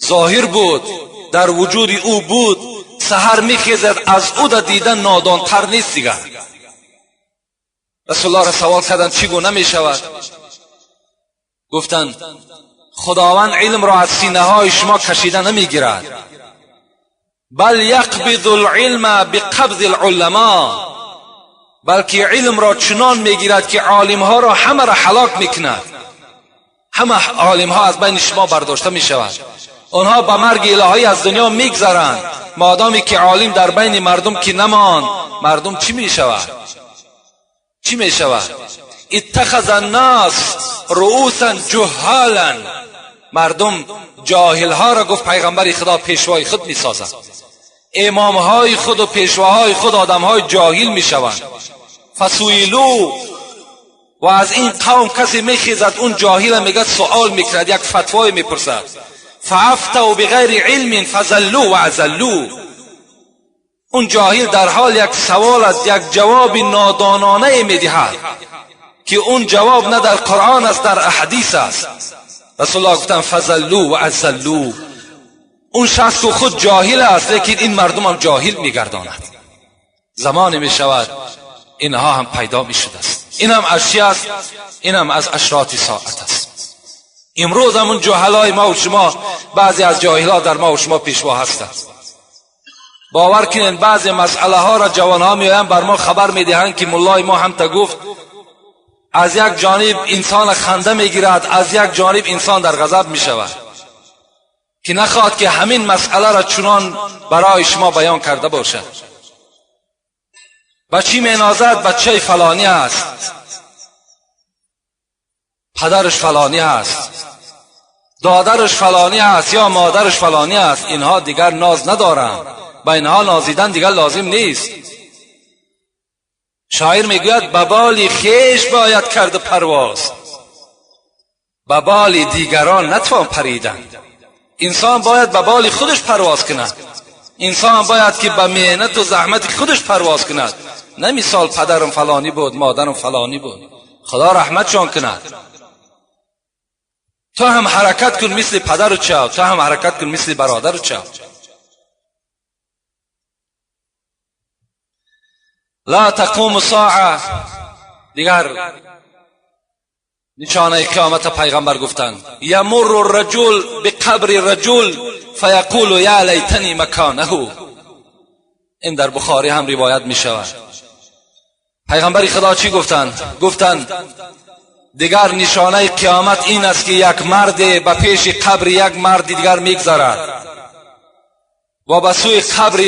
ظاهر بود، در وجود او بود، سحر میخیزد از او در دیدن نادانتر نیست دیگر. رسول الله را سوال کردن چگونه میشود؟ گفتند خداوند علم را از سینه های شما کشیده نمیگیرد، بل یقبض العلم بقبض العلماء، بلکه علم را چنان میگیرد که عالم ها را همه را هلاک میکند. همه عالم ها از بین شما برداشته میشود، آنها به مرگ الهی از دنیا میگذرند. مادامی که عالم در بین مردم که نماند، مردم چی میشود؟ چی میشود؟ اتخذ الناس رؤوسا جهالا، مردم جاهل ها را گفت پیغمبر خدا پیشوای خود میسازند. امام های خود و پیشواهای خود آدم های جاهل میشوند. فسویلو، و از این قوم کسی میخیزد اون جاهل میگه سوال میکرد، یک فتوای میپرسد، فافتوا بغیر علم فضلوا و اضلوا، اون جاهل در حال یک سوال است، یک جواب نادانانه میدهد که اون جواب نه در قرآن است، در احادیث است. رسول الله گفتن فضلوا و اضلوا. اون شخص که خود جاهل است، لیکن این مردم هم جاهل میگرداند. زمان میشود اینها هم پیدا میشده است. این هم از چی است؟ این هم از اشراط ساعت است. امروز هم اون جهلای ما و شما، بعضی از جاهلها در ما و شما پیشوا هستند. باور کنین بعضی مسئله ها را جوان ها میآیند بر ما خبر میدهند که ملای ما هم تا گفت. از یک جانب انسان خنده میگیرد، از یک جانب انسان در غضب میشود که نخواهد که همین مسئله را چنان برای شما بیان کرده باشد. بچی مینازد بچه فلانی است، پدرش فلانی است، دادرش فلانی است یا مادرش فلانی است. اینها دیگر ناز ندارند، با اینها نازیدن دیگر لازم نیست. شاعر میگوید به بال خویش باید کرد پرواز، به بال دیگران نتوان پریدن. انسان باید به بال خودش پرواز کند. انسان باید که به محنت و زحمت خودش پرواز کند، نه مثال پدرم فلانی بود، مادرم فلانی بود. خدا رحمتشان کند. تو هم حرکت کن مثل پدر چاو، تو هم حرکت کن مثل برادر چاو. لا تقوم الساعه. دیگر نشانه قیامت پیغمبر گفتند یمر الرجل بقبر الرجل فیقول یا لیتنی مکانه. این در بخاری هم روایت می شود. پیغمبر خدا چی گفتند؟ گفتند دیگر نشانه قیامت این است که یک مرد به پیش قبر یک مرد دیگر میگذرد و به سوی قبر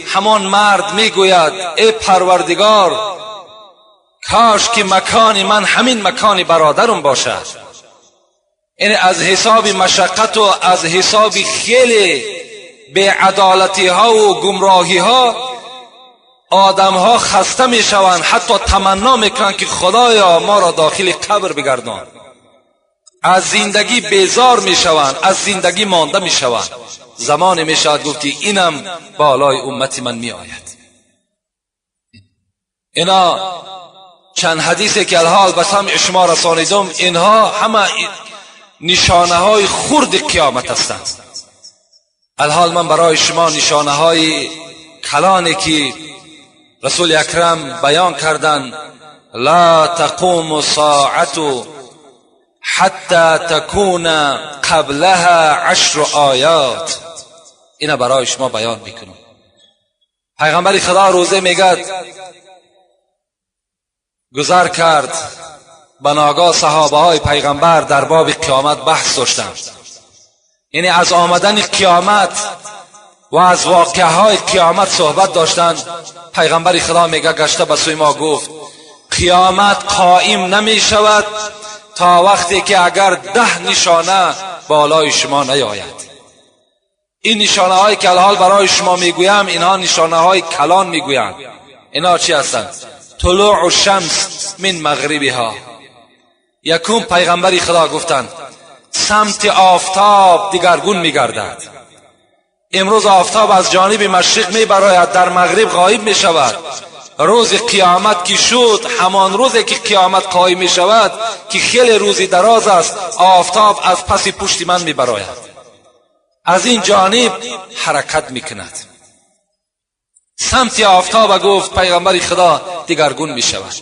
همان مرد میگوید ای پروردگار، کاش که مکان من همین مکان برادرم باشد. یعنی از حساب مشقت و از حساب خیلی بی‌عدالتی ها و گمراهی ها آدم ها خسته می شوند، حتی تمنا میکنند که خدایا ما را داخل قبر بگردان. از زندگی بیزار می شوند، از زندگی مانده می شوند. زمان می شود گفت که اینم بالای امت من می آید. اینا چند حدیثی که الحال به سمع شما رسانیدم، اینها همه نشانه های خرد قیامت هستند. الحال من برای شما نشانه های کلانی که رسول اکرم بیان کردند، لا تقوم الساعة حتی تکون قبلها 10 آیات. اینا برای شما بیان میکنم. پیغمبر خدا روزه میگد گذر کرد، بناگاه صحابه های پیغمبر در باب قیامت بحث داشتند. یعنی از آمدن قیامت و از واقعه های قیامت صحبت داشتند. پیغمبر خدا میگه گشته به سوی ما گفت قیامت قائم نمی شود تا وقتی که اگر 10 نشانه بالای شما نیاید. این نشانه هایی که الحال برای شما میگویم، اینها نشانه های کلان میگویند. اینها چی هستند؟ طلوع الشمس من مغربها. یکم پیغمبر خدا گفتند سمت آفتاب دیگرگون میگردد. امروز آفتاب از جانب مشرق میبراید، در مغرب غایب میشود. روز قیامت که شد، همان روزی که قیامت قایم میشود که خیلی روزی دراز است، آفتاب از پس پشت من میبراید، از این جانب حرکت میکند. سمت آفتاب گفت پیغمبر خدا دیگرگون میشود.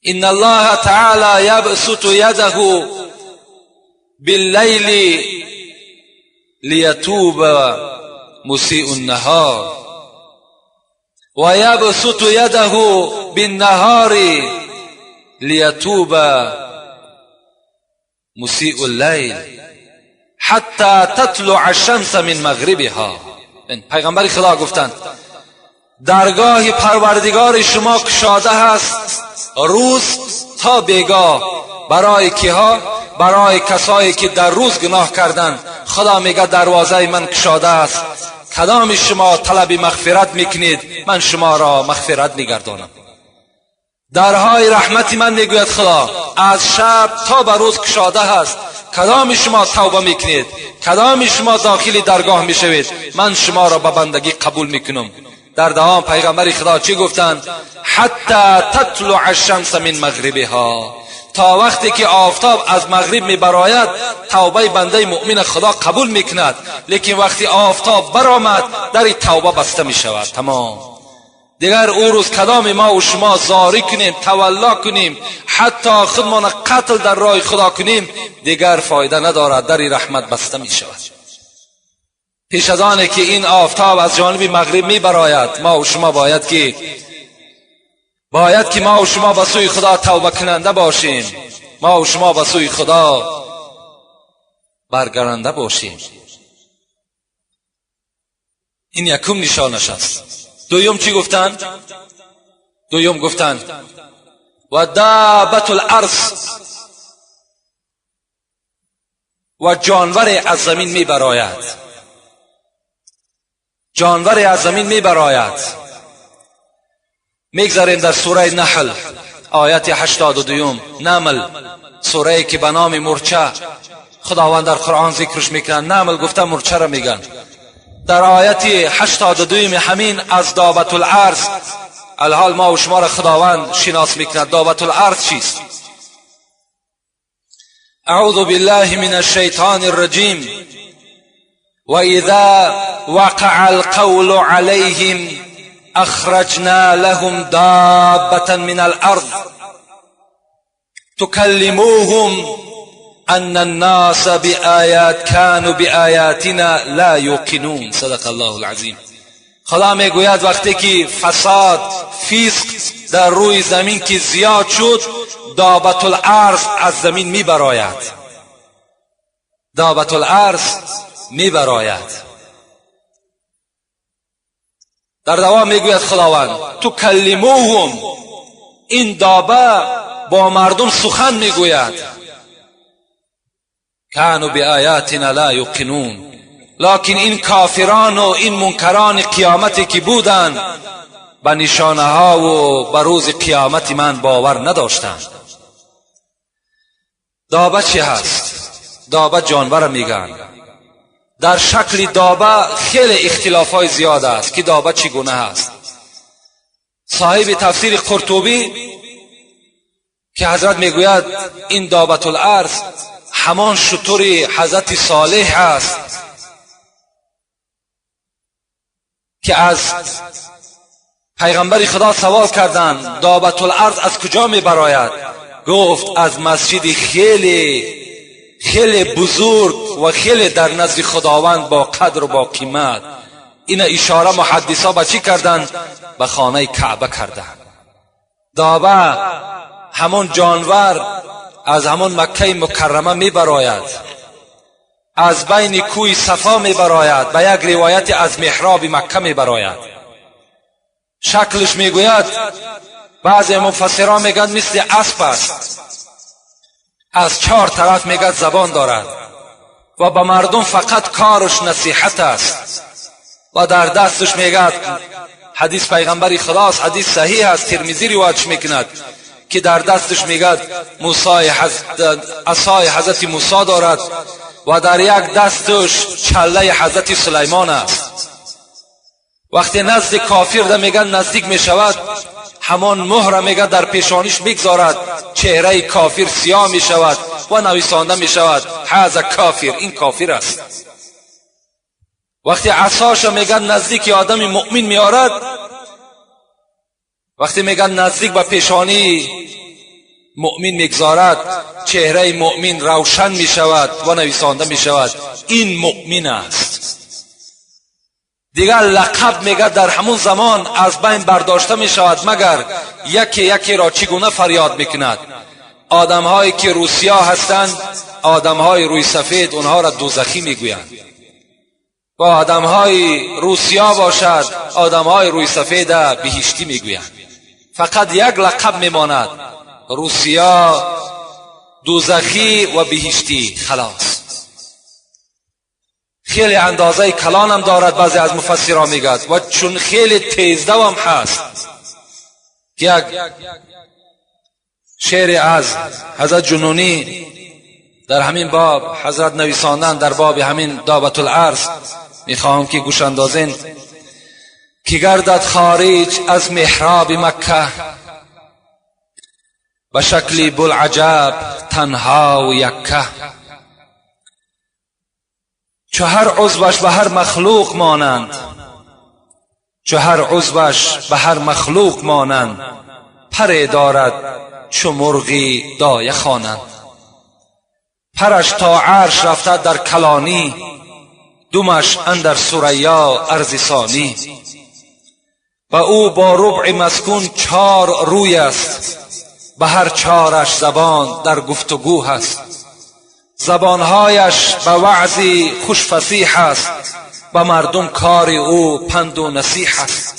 ان الله تعالی یبسط یده باللیل لیتوب مسیء النهار و یبسط یده بالنهار لیتوب مسیء اللیل حتی تطلع الشمس من مغربها. پیغمبر خدا گفتند درگاه پروردگار شما کشاده هست روز تا بیگاه. برای کیها؟ برای کسایی که در روز گناه کردند. خدا میگه دروازه من کشاده است، کدام شما طلب مغفرت میکنید من شما را مغفرت میگردانم. درهای رحمت من میگوید خدا از شب تا به روز کشاده هست، کدام شما توبه میکنید، کدام شما داخل درگاه میشوید، من شما را به بندگی قبول میکنم. در دوام پیغمبر خدا چی گفتند؟ حتی تطلع الشمس من مغربها، تا وقتی که آفتاب از مغرب می براید توبه بنده مؤمن خدا قبول میکند، لیکن وقتی آفتاب برآمد در توبه بسته می شود. تمام. دیگر او روز کدام ما و شما زاری کنیم، تولا کنیم، حتی خودمان قتل در راه خدا کنیم، دیگر فایده ندارد، در رحمت بسته می شود. پیش از آن که این آفتاب از جانب مغرب می براید، ما و شما باید که ما و شما به سوی خدا توبه کننده باشیم، ما و شما به سوی خدا برگردنده باشیم. این یکم نشانش است. دویم چی گفتند؟ دویم گفتند و دابت الارض، و جانور از زمین می براید. جانور از زمین می براید. میگذاریم در سوره نحل آیت 82. نمل، سوره که به نام مورچه خداوند در قرآن ذکرش میکنه. نمل گفته مورچه را میگن. در آیت 82 همین از دابت الارض، الحال ما و شما را خداوند شناس میکند. دابت الارض چیست؟ اعوذ بالله من الشیطان الرجیم. واذا وقع القول عليهم اخرجنا لهم دابة من الارض تكلموهم ان الناس بآیات كانوا بآیاتنا لا یوقنون. صدق الله العظیم. خدا میگوید وقتی که فساد، فسق در روی زمین که زیاد شد، دابت الارض از زمین میبراید. دابت الارض میبراید. در دوام میگوید خداوند تکلموهم، این دابه با مردم سخن میگوید. کانوا بآیاتنا لا یوقنون. لکن این کافران و این منکران قیامتی که بودند به نشانه ها و به روز قیامت من باور نداشتند. دابه چی هست؟ دابه جانور میگن. در شکل دابه خیلی اختلاف های زیاد است که دابه چگونه هست. صاحب تفسیر قرطبی که حضرت میگوید این دابت الارض همان شتر حضرت صالح است که از پیغمبر خدا سوال کردند دابت الارض از کجا میبراید؟ گفت از مسجد خیلی خیلی بزرگ و خیلی در نزد خداوند با قدر و با قیمت. این اشاره محدثا به چی کردند؟ به خانه کعبه کردند. دابه همون جانور از همون مکه مکرمه میبراید، از بین کوی صفا میبراید، به یک روایت از محراب مکه میبراید. شکلش میگوید بعضی مفسران میگن مثل اسب است، از 4 طرف میگه زبان دارد و به مردم فقط کارش نصیحت است و در دستش میگه، حدیث پیغمبر خداست، حدیث صحیح است، ترمذی روایت میکند که در دستش میگه موسی عصای حضرت موسی دارد و در یک دستش چله حضرت سلیمان است. وقتی نزد کافر ده میگن نزدیک میشود، همان مهر میگه در پیشانیش میگذارد، چهره کافر سیاه میشود و نویسانده میشود هذا کافر، این کافر است. وقتی عصاش میگن نزدیک آدم مؤمن میارد، وقتی میگن نزدیک به پیشانی مؤمن میگذارد، چهره مؤمن روشن میشود و نویسانده میشود این مؤمن است. دیگر لقب میگه در همون زمان از بین برداشته میشود، مگر یکی یکی را چگونه فریاد میکند. آدم هایی که روسیا هستند، آدم های روی سفید، اونها را دوزخی میگویند. و آدم های روسیا باشد، آدم های روی سفید بهشتی میگویند. فقط یک لقب میماند، روسیا، دوزخی و بهشتی، خلاص. خیلی اندازه کلان هم دارد، بعضی از مفسرها میگد، و چون خیلی تیزدو هم هست. یک شعر از حضرت جنونی در همین باب حضرت نویساندن، در باب همین دابت الارض، میخواهم که گوش اندازین. که گردد خارج از محراب مکه، به شکل بوالعجب تنها و یکه. چو هر عضوش به هر مخلوق مانند، چو هر عضوش به هر مخلوق مانند، پر دارد چو مرغی دایه خوانند. پرش تا عرش رفته در کلانی، دمش اندر ثریا ارض ثانی. و او با ربع مسکون چار روی است، به هر چارش زبان در گفتگو هست. زبانهایش به وعظی خوش فصیح است، به مردم کار او پند و نصیح است.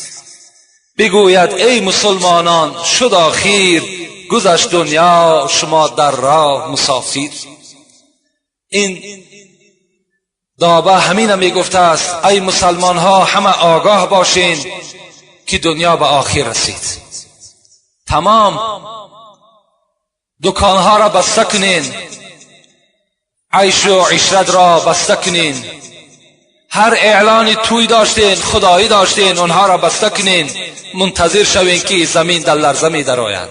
بگوید ای مسلمانان شد آخیر، گذشت دنیا شما در راه مسافر. این دابه همین میگفته است ای مسلمان ها همه آگاه باشین که دنیا به آخر رسید. تمام دکانها را بسته کنین، عیش و عشرت را بسته کنین، هر اعلانی توی داشتین خدایی داشتین اونها را بسته کنین، منتظر شوین که زمین در لرزه می درآید.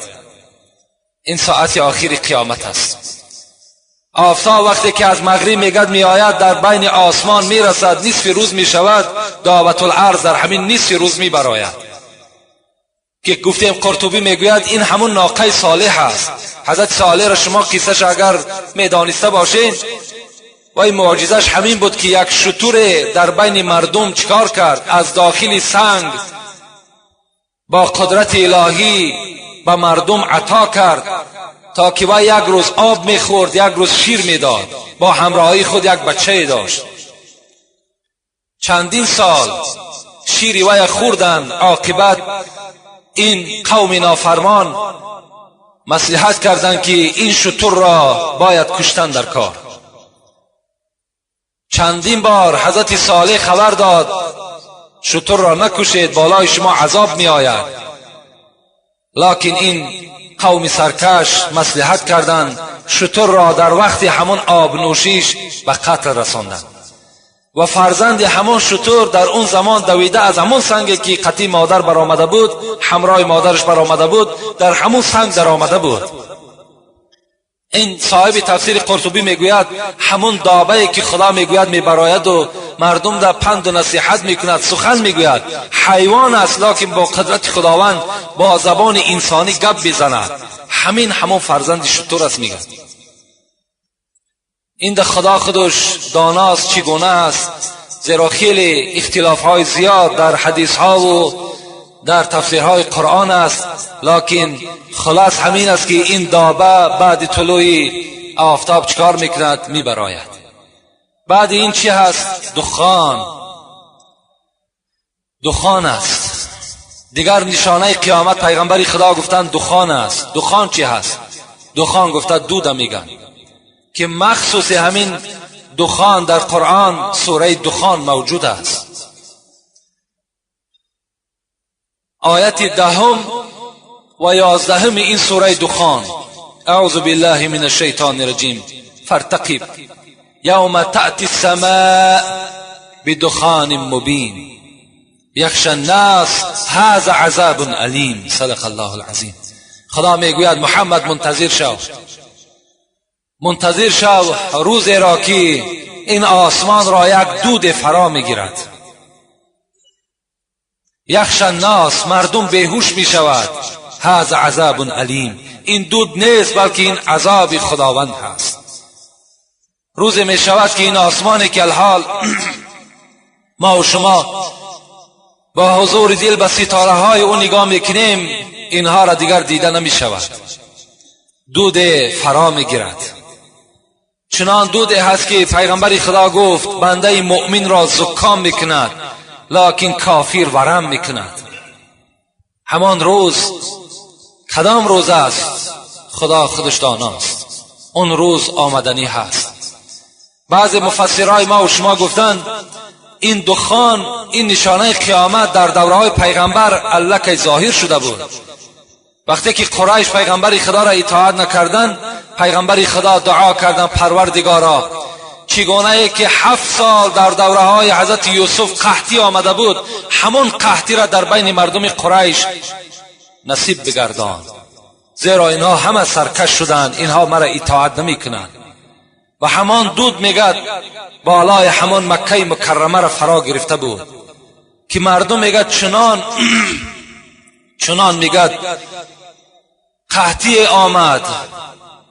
این ساعت آخر قیامت است. آفتاب وقتی که از مغرب میگد میآید در بین آسمان میرسد، نصف روز میشود، دعوت الارض در همین نصف روز میبراید که گفتیم قرطبی میگوید این همون ناقه صالح است. حضرت صالح را شما قصه‌اش اگر میدانسته باشین، و این معجزش همین بود که یک شتر در بین مردم چیکار کرد؟ از داخل سنگ با قدرت الهی به مردم عطا کرد تا که وی یک روز آب میخورد، یک روز شیر میداد، با همراهی خود یک بچه داشت. چندین سال شیر وی خوردند. عاقبت این قوم نافرمان مصلحت کردند که این شتر را باید کشتن در کار. چندین بار حضرت صالح خبر داد شتر را نکشید، بالای شما عذاب می آید. لکن این قوم سرکش مصلحت کردند، شتر را در وقت همون آب نوشیش به قتل رساندند و فرزند همون شتر در اون زمان دویده از همون سنگی که قطی مادر برآمده بود، همراه مادرش برآمده بود، در همون سنگ در آمده بود. این صاحب تفسیر قرطبی میگوید همون دابه که خدا میگوید میبراید و مردم در پند و نصیحت میکند، سخن میگوید، حیوان است لکن با قدرت خداوند با زبان انسانی گپ میزند، همین همون فرزند شتر است. میگه این ده خدا خودش داناست چگونه است، زیرا خیلی اختلاف های زیاد در حدیث ها و در تفسیرهای قرآن است، لکن خلاص همین است که این دابه بعد طلوع آفتاب چکار میکند؟ میبراید. بعد این چی هست؟ دخان. دخان است. دیگر نشانه قیامت پیغمبر خدا گفتن دخان است. دخان چی هست؟ دخان گفته دود میگن که مخصوص همین دخان در قرآن سوره دخان موجود است. آیت 10 و 11 این سوره دخان، اعوذ بالله من الشیطان الرجیم، فارتقب یوم تأتی السماء بدخان مبین یخشى الناس هذا عذاب الیم. صدق الله العظیم. خدا میگوید محمد منتظر شو، منتظر شو روزی را که این آسمان را یک دود فرا میگیرد. یخشى الناس، مردم بیهوش می شود. هذا عذاب علیم، این دود نیست بلکه این عذاب خداوند هست. روزی می شود که این آسمانی که الحال ما و شما با حضور دل به ستاره های او نگاه میکنیم، اینها را دیگر دیده نمی شود. دود فرا می گیرد. چنان دود هست که پیغمبر خدا گفت بنده مؤمن را زکام میکند لکن کافر ورم میکند. همان روز کدام روز است؟ خدا خودش داناست. اون روز آمدنی هست. بعض مفسرای ما و شما گفتند این دخان، این نشانه قیامت در دوره‌های پیغمبر الکی ظاهر شده بود. وقتی که قریش پیغمبر خدا را اطاعت نکردند، پیغمبر خدا دعا کردند پروردگارا چگونه که 7 سال در دوره های حضرت یوسف قحطی آمده بود، همون قحطی را در بین مردم قریش نصیب بگردان، زیرا اینها همه سرکش شدند، اینها مرا اطاعت نمی کنند. و همان دود میگد بالای همان مکه مکرمه را فرا گرفته بود که مردم میگد چنان میگد قحطی آمد،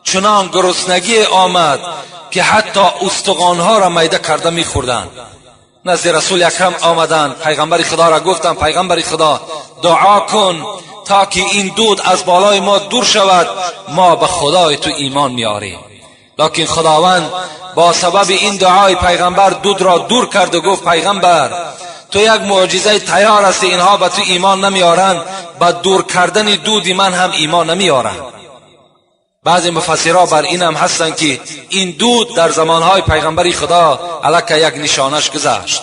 چنان گرسنگی آمد که حتی استخوانها را میده کرده میخوردند. نزد رسول اکرم آمدند، پیغمبر خدا را گفتند پیغمبر خدا دعا کن تا که این دود از بالای ما دور شود، ما به خدای تو ایمان میاریم. لکن خداوند با سبب این دعای پیغمبر دود را دور کرد و گفت پیغمبر تو یک معجزه تیار هستی، اینها به تو ایمان نمیارند، به دور کردن دود من هم ایمان نمیارند. بعضی مفسرها بر این هم هستند که این دود در زمانهای پیغمبر خدا علیه یک نشانش گذشت،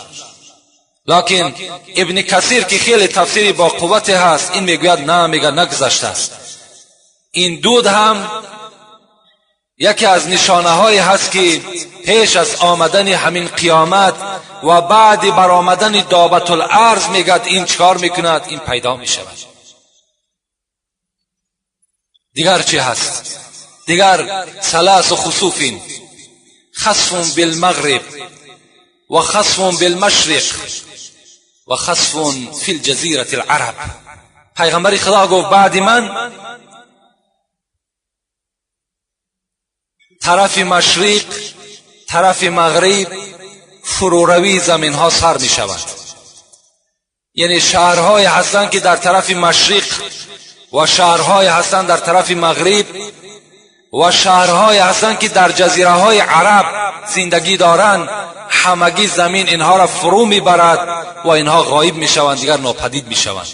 لکن ابن کثیر که خیلی تفسیری با قوت هست این میگوید نه، میگه نگذشته است. این دود هم یکی از نشانه های هست که پیش از آمدن همین قیامت و بعد برآمدن دابة الارض میگد این چکار میکند، این پیدا میشود. دیگر چی هست؟ دیگر ثلاث خسوف، خسف بالمغرب و خسف بالمشرق و خسف فی الجزیرة العرب. پیغمبر خدا گفت بعد من طرف مشرق طرف مغرب فروروی زمین ها سر می شود. یعنی شهرهای هستند که در طرف مشرق و شهرهای هستند در طرف مغرب و شهرهای هستند که در جزیره های عرب زندگی دارند، همگی زمین اینها را فرو میبرد و اینها غایب میشوند، دیگر ناپدید میشوند.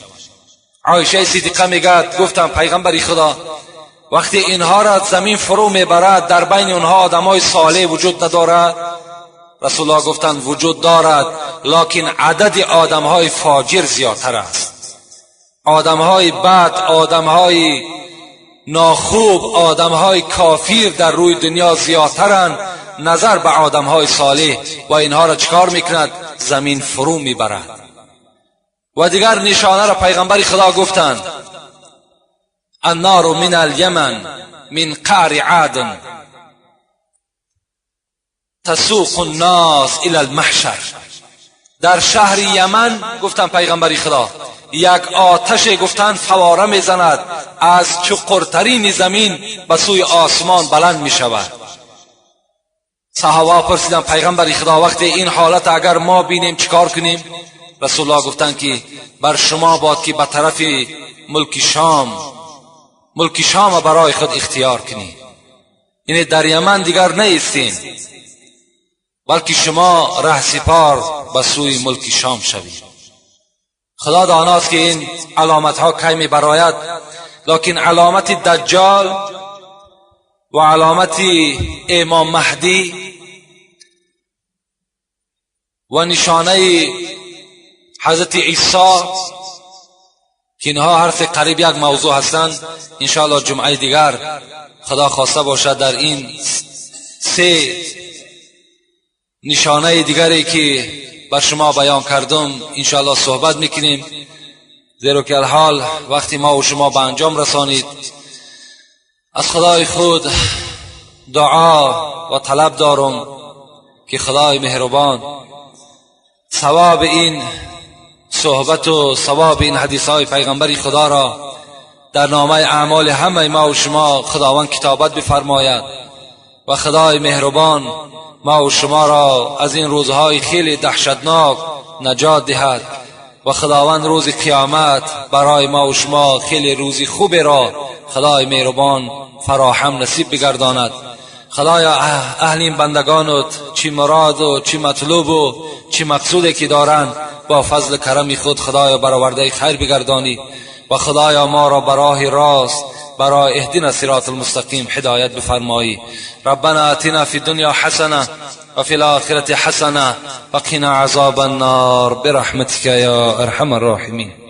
عایشه صدیقه میگد گفتم پیغمبر خدا وقتی اینها را زمین فرو میبرد در بین اونها آدمای صالح وجود ندارد؟ رسول الله گفتند وجود دارد، لکن عدد آدمهای فاجر زیادتر است. آدمهای بد، آدمهای ناخوب، آدمهای کافر در روی دنیا زیادترند نظر به آدمهای صالح و اینها را چکار میکند؟ زمین فرو میبرد. و دیگر نشانه را پیغمبر خدا گفتند النار من الیمن من قعر عادن تسوق الناس الى المحشر. در شهر یمن گفتن پیغمبر خدا یک آتش گفتن فواره میزند، از چقرترین زمین به سوی آسمان بلند میشود. صحابه پرسیدن پیغمبر خدا وقتی این حالت اگر ما بینیم چیکار کنیم؟ رسول الله گفتن که بر شما باد که به طرف ملک شام برای خود اختیار کنید. یعنی در یمن دیگر نیستین، بلکه شما ره سپار به سوی ملک شام شوید. خدا داناست که این علامت ها کی می براید، لکن علامت دجال و علامت امام مهدی و نشانه حضرت عیسی که اینها هر سه قریب یک موضوع هستند، انشاءالله جمعه دیگر خدا خواسته باشد در این سه نشانه دیگری که بر شما بیان کردم انشاءالله صحبت میکنیم، زیرا که الحال وقتی ما و شما به انجام رسانید. از خدای خود دعا و طلب دارم که خدای مهربان ثواب این صحبت و ثواب این حدیث های پیغمبر خدا را در نامه اعمال همه ما و شما خداوند کتابت بفرماید و خدای مهربان ما و شما را از این روزهای خیلی دهشتناک نجات دهد و خداوند روز قیامت برای ما و شما خیلی روزی خوب را خدای مهربان فراهم نصیب بگرداند. خدایا اهل این بندگانت چی مراد و چی مطلوب و چی مقصودی که دارند با فضل کرم خود خدایا برآورده خیر بگردانی و خدایا ما را براه راست برای اهدنا صراط المستقیم هدایت بفرمایی. ربنا آتنا فی الدنیا حسنه و فی الآخرة حسنه وقنا عذاب النار برحمتك یا ارحم الراحمین.